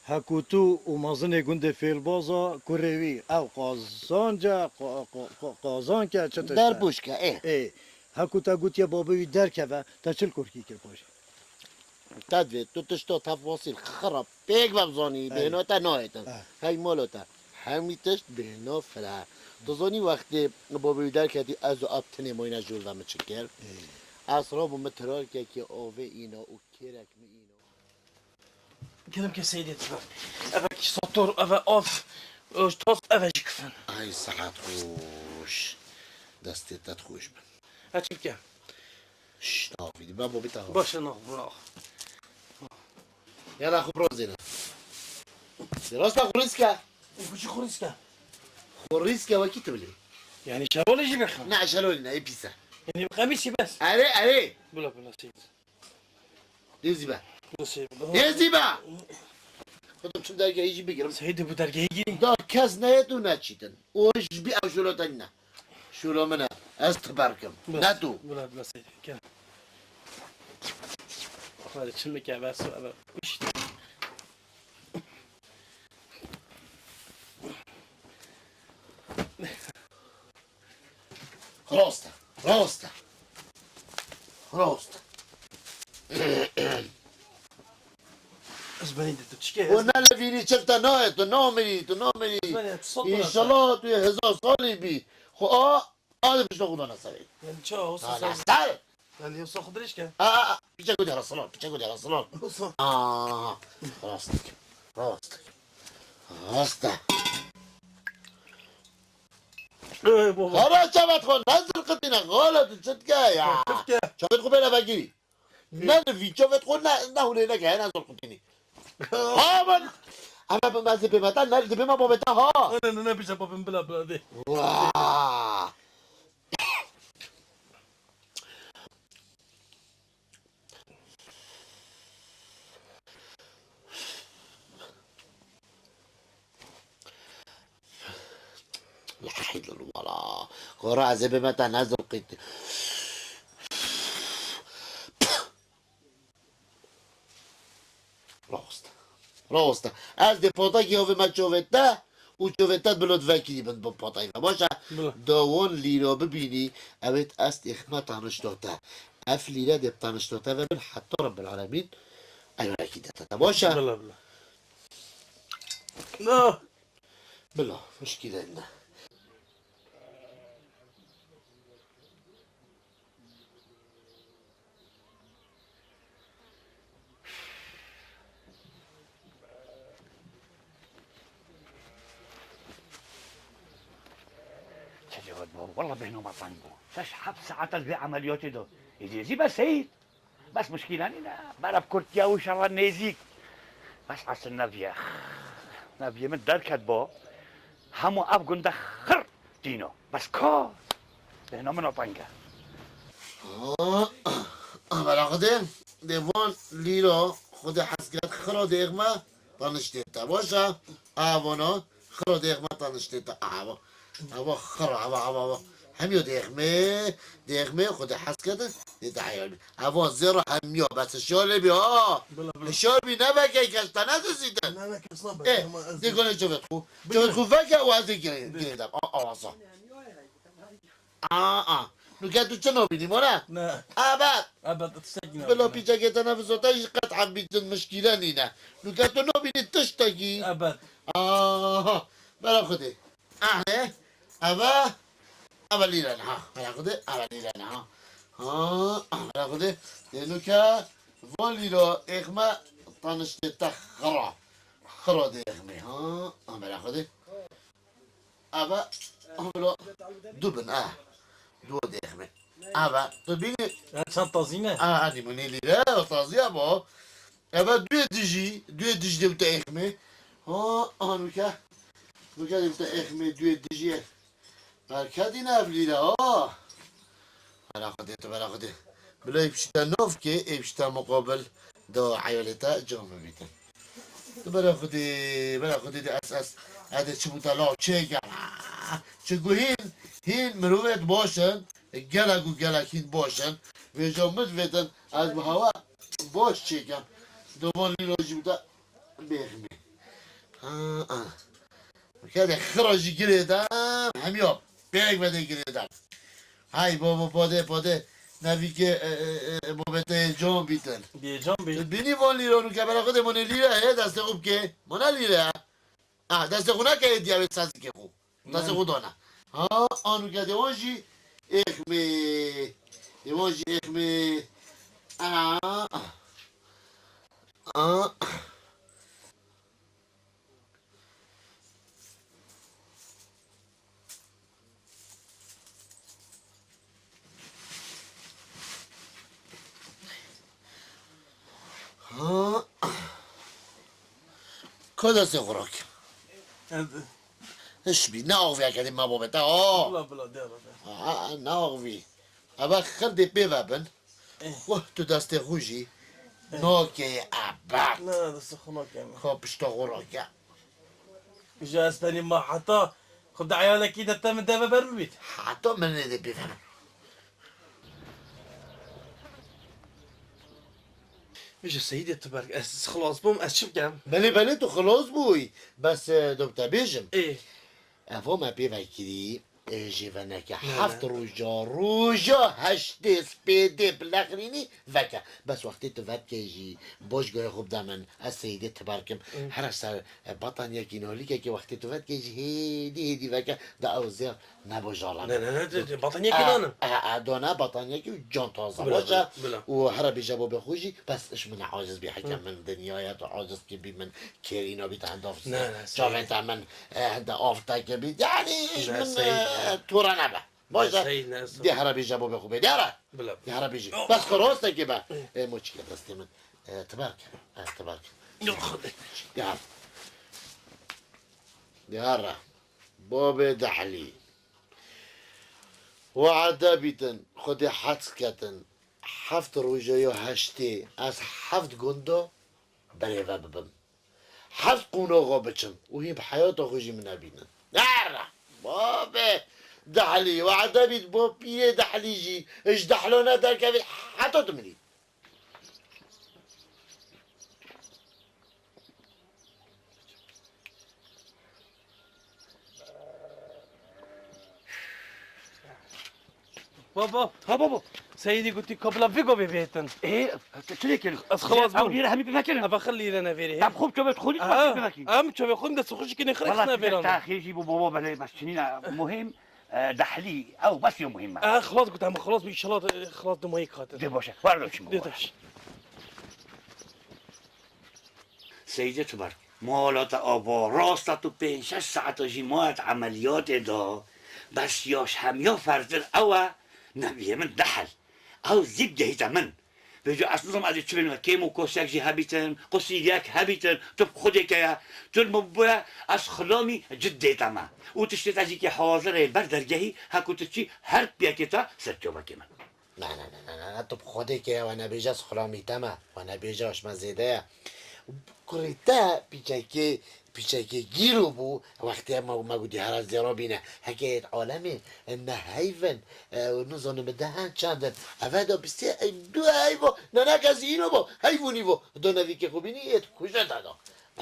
heku tu û mezinê gundê Fêlbaza, kurê wî, ew qazanc e, qa-, qa-, qa-, qazank e, çi tişt e? Derbûşk e, ê. Ê, heku te gotiye babê wî derkeve, te çil kurkî kir pajî? Te divê tu tişta tefasîl xirab pêk vebzanî, Ey. bêhna te nahêtin. Eh. Hey mala te, hemî tişt bêhna fire. Tu zanî wextê babê wî derketî ez û ev tinê mayne jor ve min çi kir? Ey. Ez rabû min tirarkekê avê îna û kêrek min îna. Kilim ke Seydê tu. Eve kî sator, eve av, e, tas, eve jî kifin. Ay saet xweş. Destê te xweş bin. Ha çi bike? Şş, naxivî, ben bo bita. Baş e, nax, nax. Yala xwe birazêne. Rasta xwe rîske. Xwe çi xwe rîske? Xwe rîske wekî tu bilî. Yani şerolê jî bexin. Ne, şerolê ne, ê pîse. Yani qemîsî bes. Erê, erê. Bila, bila, Seyid. Dê zî be. Bila, Seyid, bila. Dê zî be. Xwedê çim dergehî jî bigirim. Seyid, bu dergehî girî. Da kes neyet û neçîtin. O ji bî ev jûlo te nîne. Jûlo min e. Ez tiberkim. Bes. Ne tu. Bila, bila, Seyid. Gel. Hadi çimik ya, bes, bes. Uş. Rast e, rast e. Rast e. Ez benî de tu çike? O ne li vînî çifte nayê, tu namirî, tu namirî. Ez benî, tu sed lira. Înşallah tu yê hezar salî bî. Xwe a, a di pişta xwe dana serê. Yani ça, o Dana sesel. Ser. Yani yoksa xwe dirêj ke? A, a, a, piçek û dera salon, piçek û dera salon. Olsun. A, rast. Rast. Rast. Ey baba. Hara çavet xwe ne zirqitîne, xala tu çi dike ya? Çi dike? Çavet xwe bêle vekirî. Ne li vî çavet xwe ne, ne hûlê neke, ne zirqitînî. Ha, ben, ana ben, ben zibê me ta, ne zibê me babê ta, ha. Ne, ne, ne, ne, pişe papim bila, bila de. Wa. La hawle wala. Xora ez ê bême te nezirqît. Rawest. Rawest. Ez dê patakî hovê me çovê te û çovê te bilo divekirî bin bi patayî ve. Baş e? Bila. Da wan lîra bibînî, ew ê est êxme tanişta te. Ev lîre dê tanişta te ve bin heta Rabbil Alemîn. Eyvalekî de te. Baş e? Bila, bila. No. Bila, muşkîle ne. Çi cewet bû? Walla bêhna me teng bû. Şeş heft saet ez vê emeliyatê de. Êdî ez ê be seyîd. Bes muşkîle nîne. Berev kurtiya û şerra nêzîk. Bes esil neviye. Neviyê min derket bo. Hemû ev gundê xir tîno. Bes ka? Bêhna min o teng e. Amela Xwedê, dê van lîra Xwedê hez kerd, xira dêxme, taniştê te. Baş e? Avana, xira dêxme, taniştê te. Ava. Ava xira, ava, ava, ava. Hemiya dêxmê, dêxmê Xwedê hez kerde, dê te heyal bî. Ava zêra hemiya, bes hişyar lê bî, ha. Bila, bila. Hişyar bî, ne veke kes te, ne dizîtin. Ne, ne, kes nabe, Eh, ama ez dê gole çavet xwe. Çavet xwe veke û ez dê girê-, girêdem. A, awasa. Aa, aa. Nuke tu çi nabînî, mora? Ne. Ebed. Ebed, tiştekî nabînim. Bila pîçekê te nefis o te jî qet hebîtin mişkîle nîne. Nuke tu nabînî tiştekî. Ebed. Aha. Bela Xwedê. Ahe. Eve. Eve lîre niha. Bela Xwedê. Eve lîre niha. Ha. Bela Xwedê. Dê nuke. Van lîra êxme taniştê te xira. Xira dê êxmê. Ha. Bela Xwedê. Eve, amelo, du bin, eh. Du dêxmê. Eve, tu bînî? Ya çend tazî ne? Ah, hadi bu ne lîre, o tazî ya bu. Eve duyê dijî, duyê dijî de wite êxmê. Ha, aha nuke. Nuke de wite êxmê, duyê dijî. Berketî ne ev lîre, ha. Bela Xwedê tu, bela Xwedê. Bila ê piştî te nav kê, ê piştî te muqabil da eyalê te can bibîtin. Tu bela Xwedê, bela Xwedê de ez, ez, ez dê çi bû te law çêkem. Çi ku hîn, hîn mirovêt baş in, gelek û gelek hîn baş in. Vêca min vêtin, ez bi hewa baş çêkem. Doman lîro jî bû te bêxmî. Ha, ha. Kede xira jî girêdem, hemiya pêk vedê girêdem. Hay baba, padê, padê. Nevîkê, e, e, e, babeteyê can bîtin. Bêcan bî. Tu bînî van lîra nûke bera xwe dê mone lîra heye destê xwe bike. Mone lîra. Ah, destê xwe neke hê diya wê sazikê xwe. Destê xwe dana. Ha, anûke dê wan jî êxmê. Dê wan jî êxmê. Ah, ah. Ah. Ha. Ka destê xwe rake. Hiç bî. Ne axviya kedê me babê te. Ha. Bila, bila, de, de. Ha, ne axvî. Eva xir dê pê ve bin. Eh. Xwe tu destê xwe jî. Eh. Nakê ebed. Ne, destê xwe nakem. Ka pişta xwe rake. Ji ez tenê ma heta xwe di eyalekî de te min deve ber bibît. Heta min nêdê pê ve bin. Ji Seyîdê tu ber, ez xilas bûm, ez çi bikim? Belê, belê, tu xilas bûyî. Bes, e, dom te bêjim. Ê. Evo me pê vekirî. Ê, jê veneke. Ne, heft ne. Roja, roja heştê spêdê bi lexrînî veke. Bes wextê tu vedkê jî, boş goyê xwe bide min. Ez Seyîdê tibar kim. Hı. Here ser, e, bataniyekî, nohlîkekî wextê tu vedkê jî hêdî hêdî veke. Da ew zêr nebo jala. Ne, ne, ne, de, de, bataniyekî E, nane. E, e, dona bataniyekî û can taze. Bila, baş e. Bila, bila. Û here bêje bo bê xwe jî, bes iş min aciz bî. Heke Hı. min dinyaya tu aciz kibî, min kêrîna bî te henda Ne, ne, çavê Seyîdê. Te min, e, hende av te kibî. Yani iş Ne, min, Seyîdê. E, tora nebe. Baş e. Seyîd, ne, Dê here bêje bo bê xwe bê. Dê here. Bila. Dê here bêje. Oh. Bes xwe rostekê be. Hı. E, moçike destê min. E, tibar ke. E, tibar ke. Yok. Dê here. Dê here. Babê Dehlî. Wade bîtin, Xwedê hez ketin, heft roja ya heştê ez heft gunda berê ve bibim. Heft qonaxa biçim û hîn bi heyata xwe jî min nebînin. Nere! Babê Dehlî, wade bît bo pîrê Dehlî jî, ji Dehlana derkevî heta tu mirî. Baba. Ha baba. Seyîdî gotî ka bila vê govê bêtin. Ê, tu çi lê kirin? Ez xilas bûm. Ew lîre hemî bivekirin. Eva xil lîre nevêrê. Em xwe çövet xwe Aha. Bivekin. Em çövet xwe de suxuşî kinê xirek Valla navêran. Taxê jî bû baba belê bes çinîna muhim. E, Dehlî, ew bes yo muhîm e. E, xilas gote, em xilas bû, înşallah, e, xilas dimayî katin. Dê baş e. War lo çim Dê baba. Taş. Seyîdê Tuberk, mala te ava, rasta tu pênc şeş saeta jî maya te emeliyatê da. Bes ya ji hemiya fertir ew e, nebiyê min Dehl. Ew zî gehîte min. Vêca ez nizam ez ê çi bênim, kêm û kosek jî hebîtin, qusîriyek hebîtin, tu bi Xwedê ke ye, tu li min bûye, ez xilamî cid dê te me. Û tiştê te jî kê hazir ê li ber dergehî, heku tu çî her piyekê te ser çavekê min. Na, na, na, na, na, na, tu bi Xwedê ke ye, we nebêje ez xilamî te me, we nebêje aş me zêde ye. Kurê te pîçekê Piçekê gîro bû, wextê me, me gotî hera zêra bîne. Heke yê alemê, e, ne heyv in, e, nizanim bi deh in çend in. Eve de bi sê ey du heyv o, ne ne kes îno bo, heyv û nîvo. Do nevîkê xwe bînî, yê kuje te da.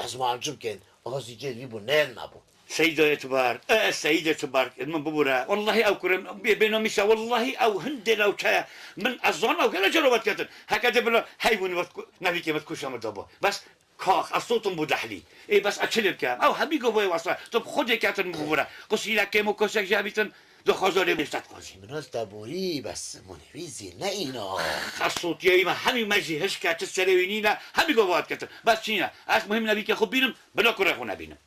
Ez ma çi bikên, azî cê vî bû, neyên me bû. Seyda yê Tuberk, e, Seyîdê Tuberk, min bibûre. Wallahî ew kurê, bê, bê namîsa, wallahî ew hindê lewçe ye. Min ez zan ew gele cerobet ketin. Heke de bila heyv û nîvo, nevîkê min kuşa min da bo. Bes Kax, ez sotim bo Dehlî. Ê, bes ez çi lê bikim? Ew hemî govoyê wesa. Tu bi Xwedê ketin bibûre. Qusîrek kêm û kosek jî hebîtin, daxwaza lê bêje te dixwazî. Min hest te borî, bes min wî zî ne îna. Ez sotiyeyî me, hemî me jî hişke, çi serê wî nîne, hemî gova diketin. Bes çi nîne? Ez muhîm nebî ke xwe bînim, bila kurê xwe nebînim.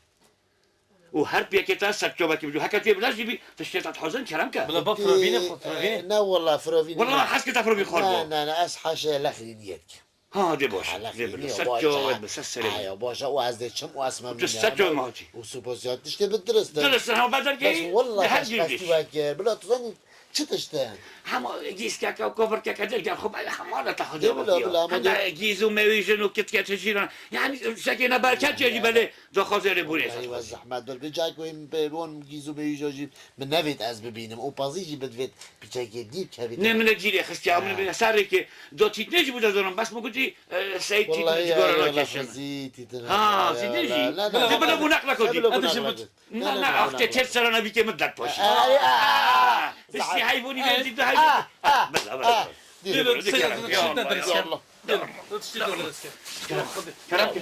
Û her piyekê te ser çavekî bicû. Heke tu yê bila jî bî, tiştê te dixwazin kerem ke. Bila ba firovînê xwe, firovînê. E, ne wela firovînê. Wela hez ke te firovî xwar bo. Ne, ne, ne, ez haşa lexrî niyet ke. Ha, dê baş e, Hala dê bila. Xwînî, Ser baş e. Çavê bi, ser serê Ha, bi. Ya, baş e, û ez dê çim û ez Tu memnun ser çavê me hacî. Û spas ya tiştê bi dirist e. Dirist e, ha, be dergehî, Bes, wallah, her ez gî festî vekir. Bila tu zanî çi tişt e? Hema gîskeke û kofirkeke dê gel xwe be, hema da te xwe Dê bila, bila, ama Hem dê de gîz û mewîjin û kitket hişîran. Yani, şekê ne berket cê jî belê, daxwazê lê bûrê Eywa ser. Zehmet bil. Bi cayek wê min pê bon gîz û mewîja jî min nevêt ez bibînim. Û pazî jî bidivêt Piçekê dî kevî Nê te. Min e cîrê xistiya, min Ha. bine serrêkê do tîtnê jî bû de zonan. Bes min gotî, e, sey Wallahî tîtnê ya, cigara ya, nakêşin. lafazî tîtnê. Ha, Ha, tîtnê ya, jî. la, la, Tê la, bile la, bû naqla la, kotî. la, Hadi la, şimdi la, la, Nana, la, la, aftê la. Çet serana bîkê min derpoşî. Ah, Ah, ah, Piştî ah, heyvûnî ah, bêzî du heyvûnî. ah, ah, Bela, bela, ah. bela. Dê, dê, dê, dê, dê, Ya Allah, ya Allah. Kerem ke.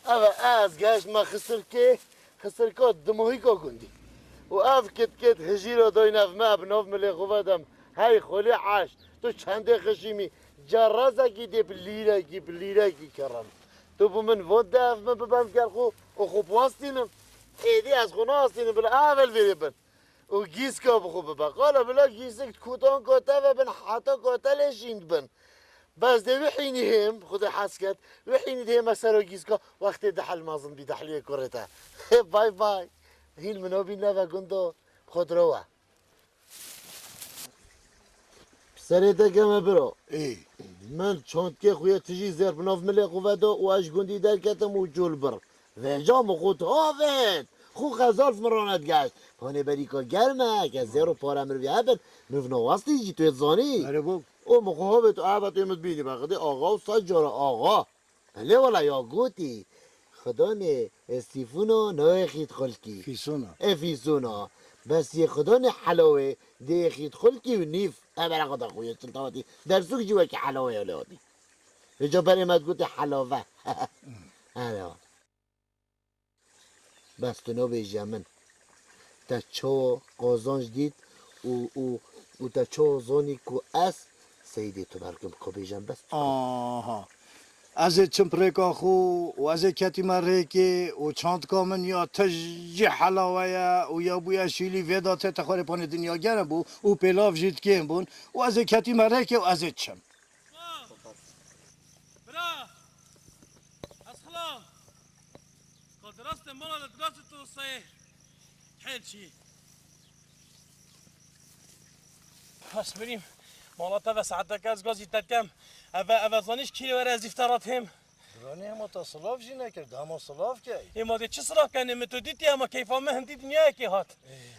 Ev e, ez gehiştime Xisirkê, Xisirka Dimohîka gundî. Û ev kit kit hijîra dayne ev me, bi nav milê xwe vedem. Hey xwelê eş, tu çendê xişîmî, cerazekî dê bi lîrekî, bi lîrekî kirim. Tu bi min von de ev min bibem ger xwe û xwe biwastînim. Êdî ez xwe nastînim, bila ev el vêrê bin. Û gîska bi xwe bibe. Qala bila gîsik kutan kote ve bin heta kote lê şînd bin. Bes dê wî hînî hêm, Xwedê hez ket, wî hînî dê hême ser o gîska, wextê dehel mezin bî dehliyê kurê te. Bay bay. Hîn min o bî neve gundo, xwe diro we. Serê te keme biro. Ê. Min çantkê xwe yê tijî zêr bi nav milê xwe ve da û ez ji gundî derketim û çû li bir. Vêca min xwe tu avêt. Xwe xezal min rane digeşt. Panê berîka germ e, ke zêr û pare mirovî hebin, mirov nawastî jî tu yê zanî. Erê bab. Û min xwe havêt û eva tu yê min dibînî be. Xwedê axa û sed cara axa. Lê wela ya gotî, Xidanê, e, sîfûna nayê xît xulkî. Fîsûna. E, fîsûna. Bes yê Xidanê helawê dê xît xulkî û nîv. E, bera xwe da xwe yê çil tawatî. Dersûk jî wekî helawê ya lê hatî. Vêca berê me digotê helave. Helava. Bes tu nabêje min. Te çawa qazanc dît û, û, û te çawa zanî ku ez Seyîdê tu berkim, ka bêjem bes? Aha. Ez ê çim rêka xwe û ez ê ketîme rêkê û çantka min ya tijî helawe ye û ya bûye şîlî vê da tê te xwarê panê dinya germ bû û pêlav jî dikêm bûn û ez ê ketîme rêkê û ez ê çim. Bira! Esxila! Ka dirastê mala li dirastê tu sayê. Hel çi? Has mirîm. Mala te ve saeteke ez gazî te kem. Eve, eve zanîş kî were ez îftara têm. Bira, ne hema te silav jî nekir, dema silav key. Ê ma dê çi silav kenê, min tu dîtî, ema keyfa min hindî dinyayekê hat.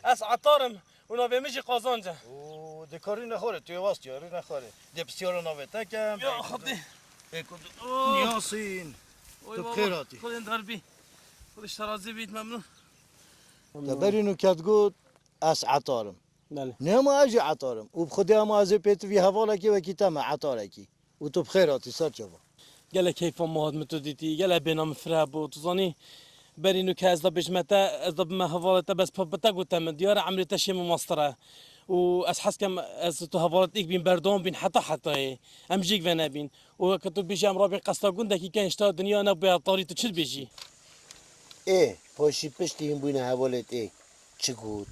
Ê. Ez etar im. Û navê min jî Qazanc e. Û dikarî nexwarê, tu yê wastiyarî nexwarê. Dê pisyara navê te kem. Ya Xwedê. Ê ku tu Oh. Niyasîn. Oy Tu baba, xêr hatî. Xwedê darbî. Xwedê ji te razî bît, memnûn. Te berî nû ket got, ez etar im. Belê. Nema ez jî etar im. Û bi Xwedê ema ez ê pê tu vî hevalekê wekî te me etarekî. Û tu bi xêr hatî, ser çava. Gelek keyfa min hat min tu dîtî, gelek bêhna min fireh bû. Tu zanî, berî nû ke ez da bêjime te, ez da bime hevalê te, bes pa bi te gote min, diyar e emrê te şê min mastir e. Û ez hez kem ez tu hevalê te êk bîn, berdewam bîn heta hetayê. Em jêk venebîn. Û weke tu bêjî em rabîn qesta gundekî ken, ji te dinya nebûye tarî, tu çi dibêjî? Ê, paşî piştî hîn bûyne hevalê te. Çi got?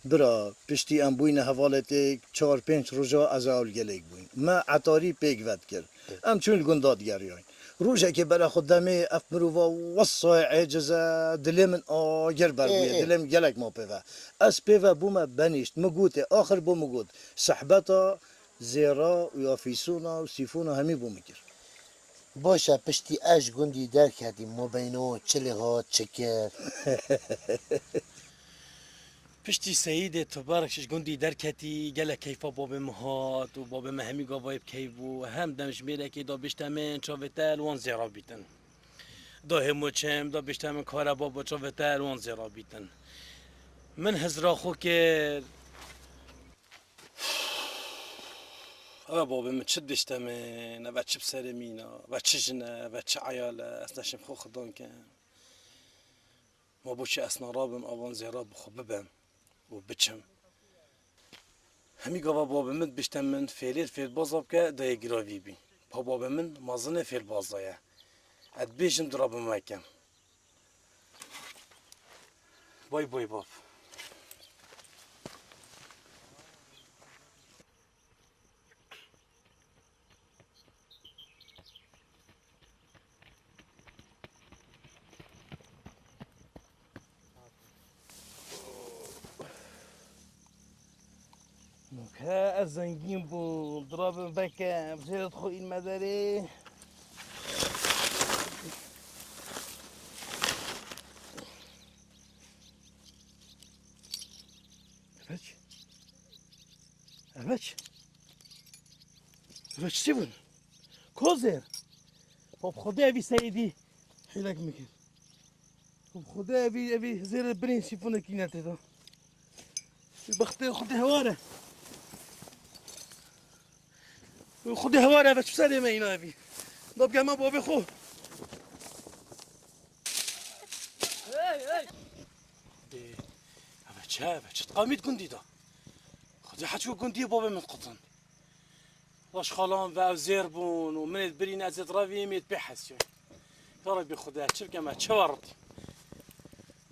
Bira, piştî em bûyne hevalê te çar pênc roja ez û ew li gelek bûyn. Me etarî pêk vedikir. Em çûn li gunda digeriyayîn. Rojekê bere xwe demê ev mirova wesayê êciz e, dilê min agir ber bûye, Ê, ê. Dilê min gelek ma pê ve. Ez pê ve bûme benîşt, min gotê, axir bo min got, sehbeta zêra û ya fîsûna û sîfûna hemî bo min kir. Baş e, piştî ez ji gundî derketîm, ma beyna wan çi lê hat, çi kir? Piştî Seyîdê Tuberk ji gundî derketî, gelek keyfa babê min hat û babê min hemî gavayê bi keyf bû. Hem demjimêrekê da bêjte min çavê te li wan zêra bîtin. Da hêmo çem, da bêjte min kare babo çavê te li wan zêra bîtin. Min hizra xwe kir. Eve babê min çi dişte min, eve çi bi serê mîna, eve çi jin e, eve çi eyal e, ez neşim xwe xidan kem. Ma bo çi ez narabim, avan zêra bi xwe bibem û biçim. Hemî gava babê min dibişte min fêlêr fêlbaza bike, dayê giravî bî. Pa babê min mazinê fêlbaza ye. Ez dibêjim dirabim mekem. Bay bay bab. Ke ez zengîn bûm, dirabim veke, em jê re dixwîn me derê. Ev çi? Ev çi? Ev çi bûn? Kozêr. Xwe bi Xwedê evî Seyîdî hîlek min kir. Xwe bi Xwedê evî, evî zêrê birîn sîfonekî ne tê de. Bi bextê Xwedê hewar e. Xwedê hewar e, ve çi serê me îna evî. Da bigeme bavê xwe. Hey, hey. Ê, eve çi, eve çi diqamît gundî de? Xwedê heçû gundiyê bavê min diqutin. Baş xalan ve ew zêr bûn û min ê birîne ez ê direvîm ê pê hesiyay. Ya Rebî Xwedê, çi bikem, ez çi weritîm?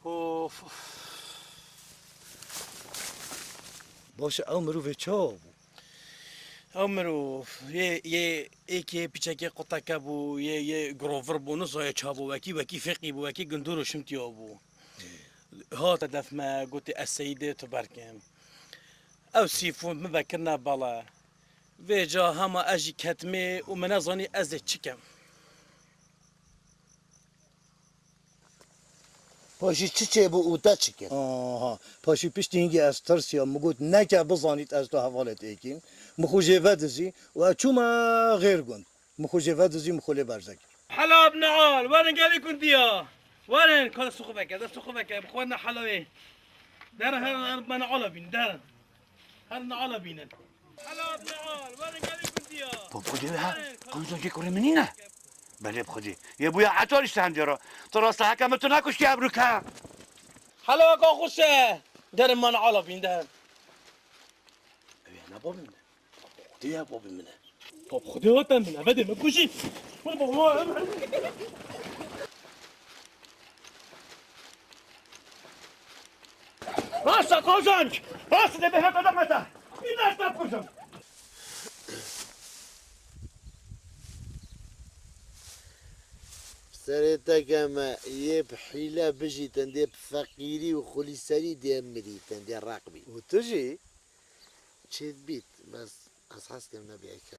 Of, of. Baş e, ew mirovê çawa bû? Ew mirov yê, yê êkê piçekê quteke bû, yê, yê girovir bû, nizayê ça bû, wekî, wekî fêqî bû, wekî gundûr û şimtiya bû. Hate def me, gotê ez Seyîdê tu berkim. Ew sîfûn min vekirine bala. Vêca hema ez jî ketmê û min nezanî ez ê çi kem. Paşî çi çêbû û te çi kir? Aha, paşî piştî hingî ez tirsiya, min got neke bizanît ez tu hevalê êkîm. Min xwe jê vedizî û ez çûme Xêrgund. Min xwe jê vedizî, min xwe lê berze kir. Hela bi neal, werin gelî gundiya. Werin, ka destê xwe veke, destê xwe veke, bi xwe ne hela wê. Derin herin, herin, me neala bînin, derin. Herin neala bînin. Hela bi neal, werin gelî gundiya. Bab xwedê we ha, qancan jê kurê min nîne. Belê bi xwedê. Yê bûya heçar îşte hemdê re. Tu rasta heke min tu nekuştiye ebrûke. Hela ka xweş e. Derin me neala bînin, derin. Ew ya ne babê min e. Xwedê ya babê min e. Top xwedê hate min, eve dê min kujî. Wele baba, rast e qazanc. Rast e, dê bêhna te demete. Î dest te kujim. Serê te keme yê bi hîle bijîtin, dê bi feqîrî û xulîserî dê mirîtin, dê req bî. Û tu jî? Çêdibît, bes ez hez dikim nebî eke.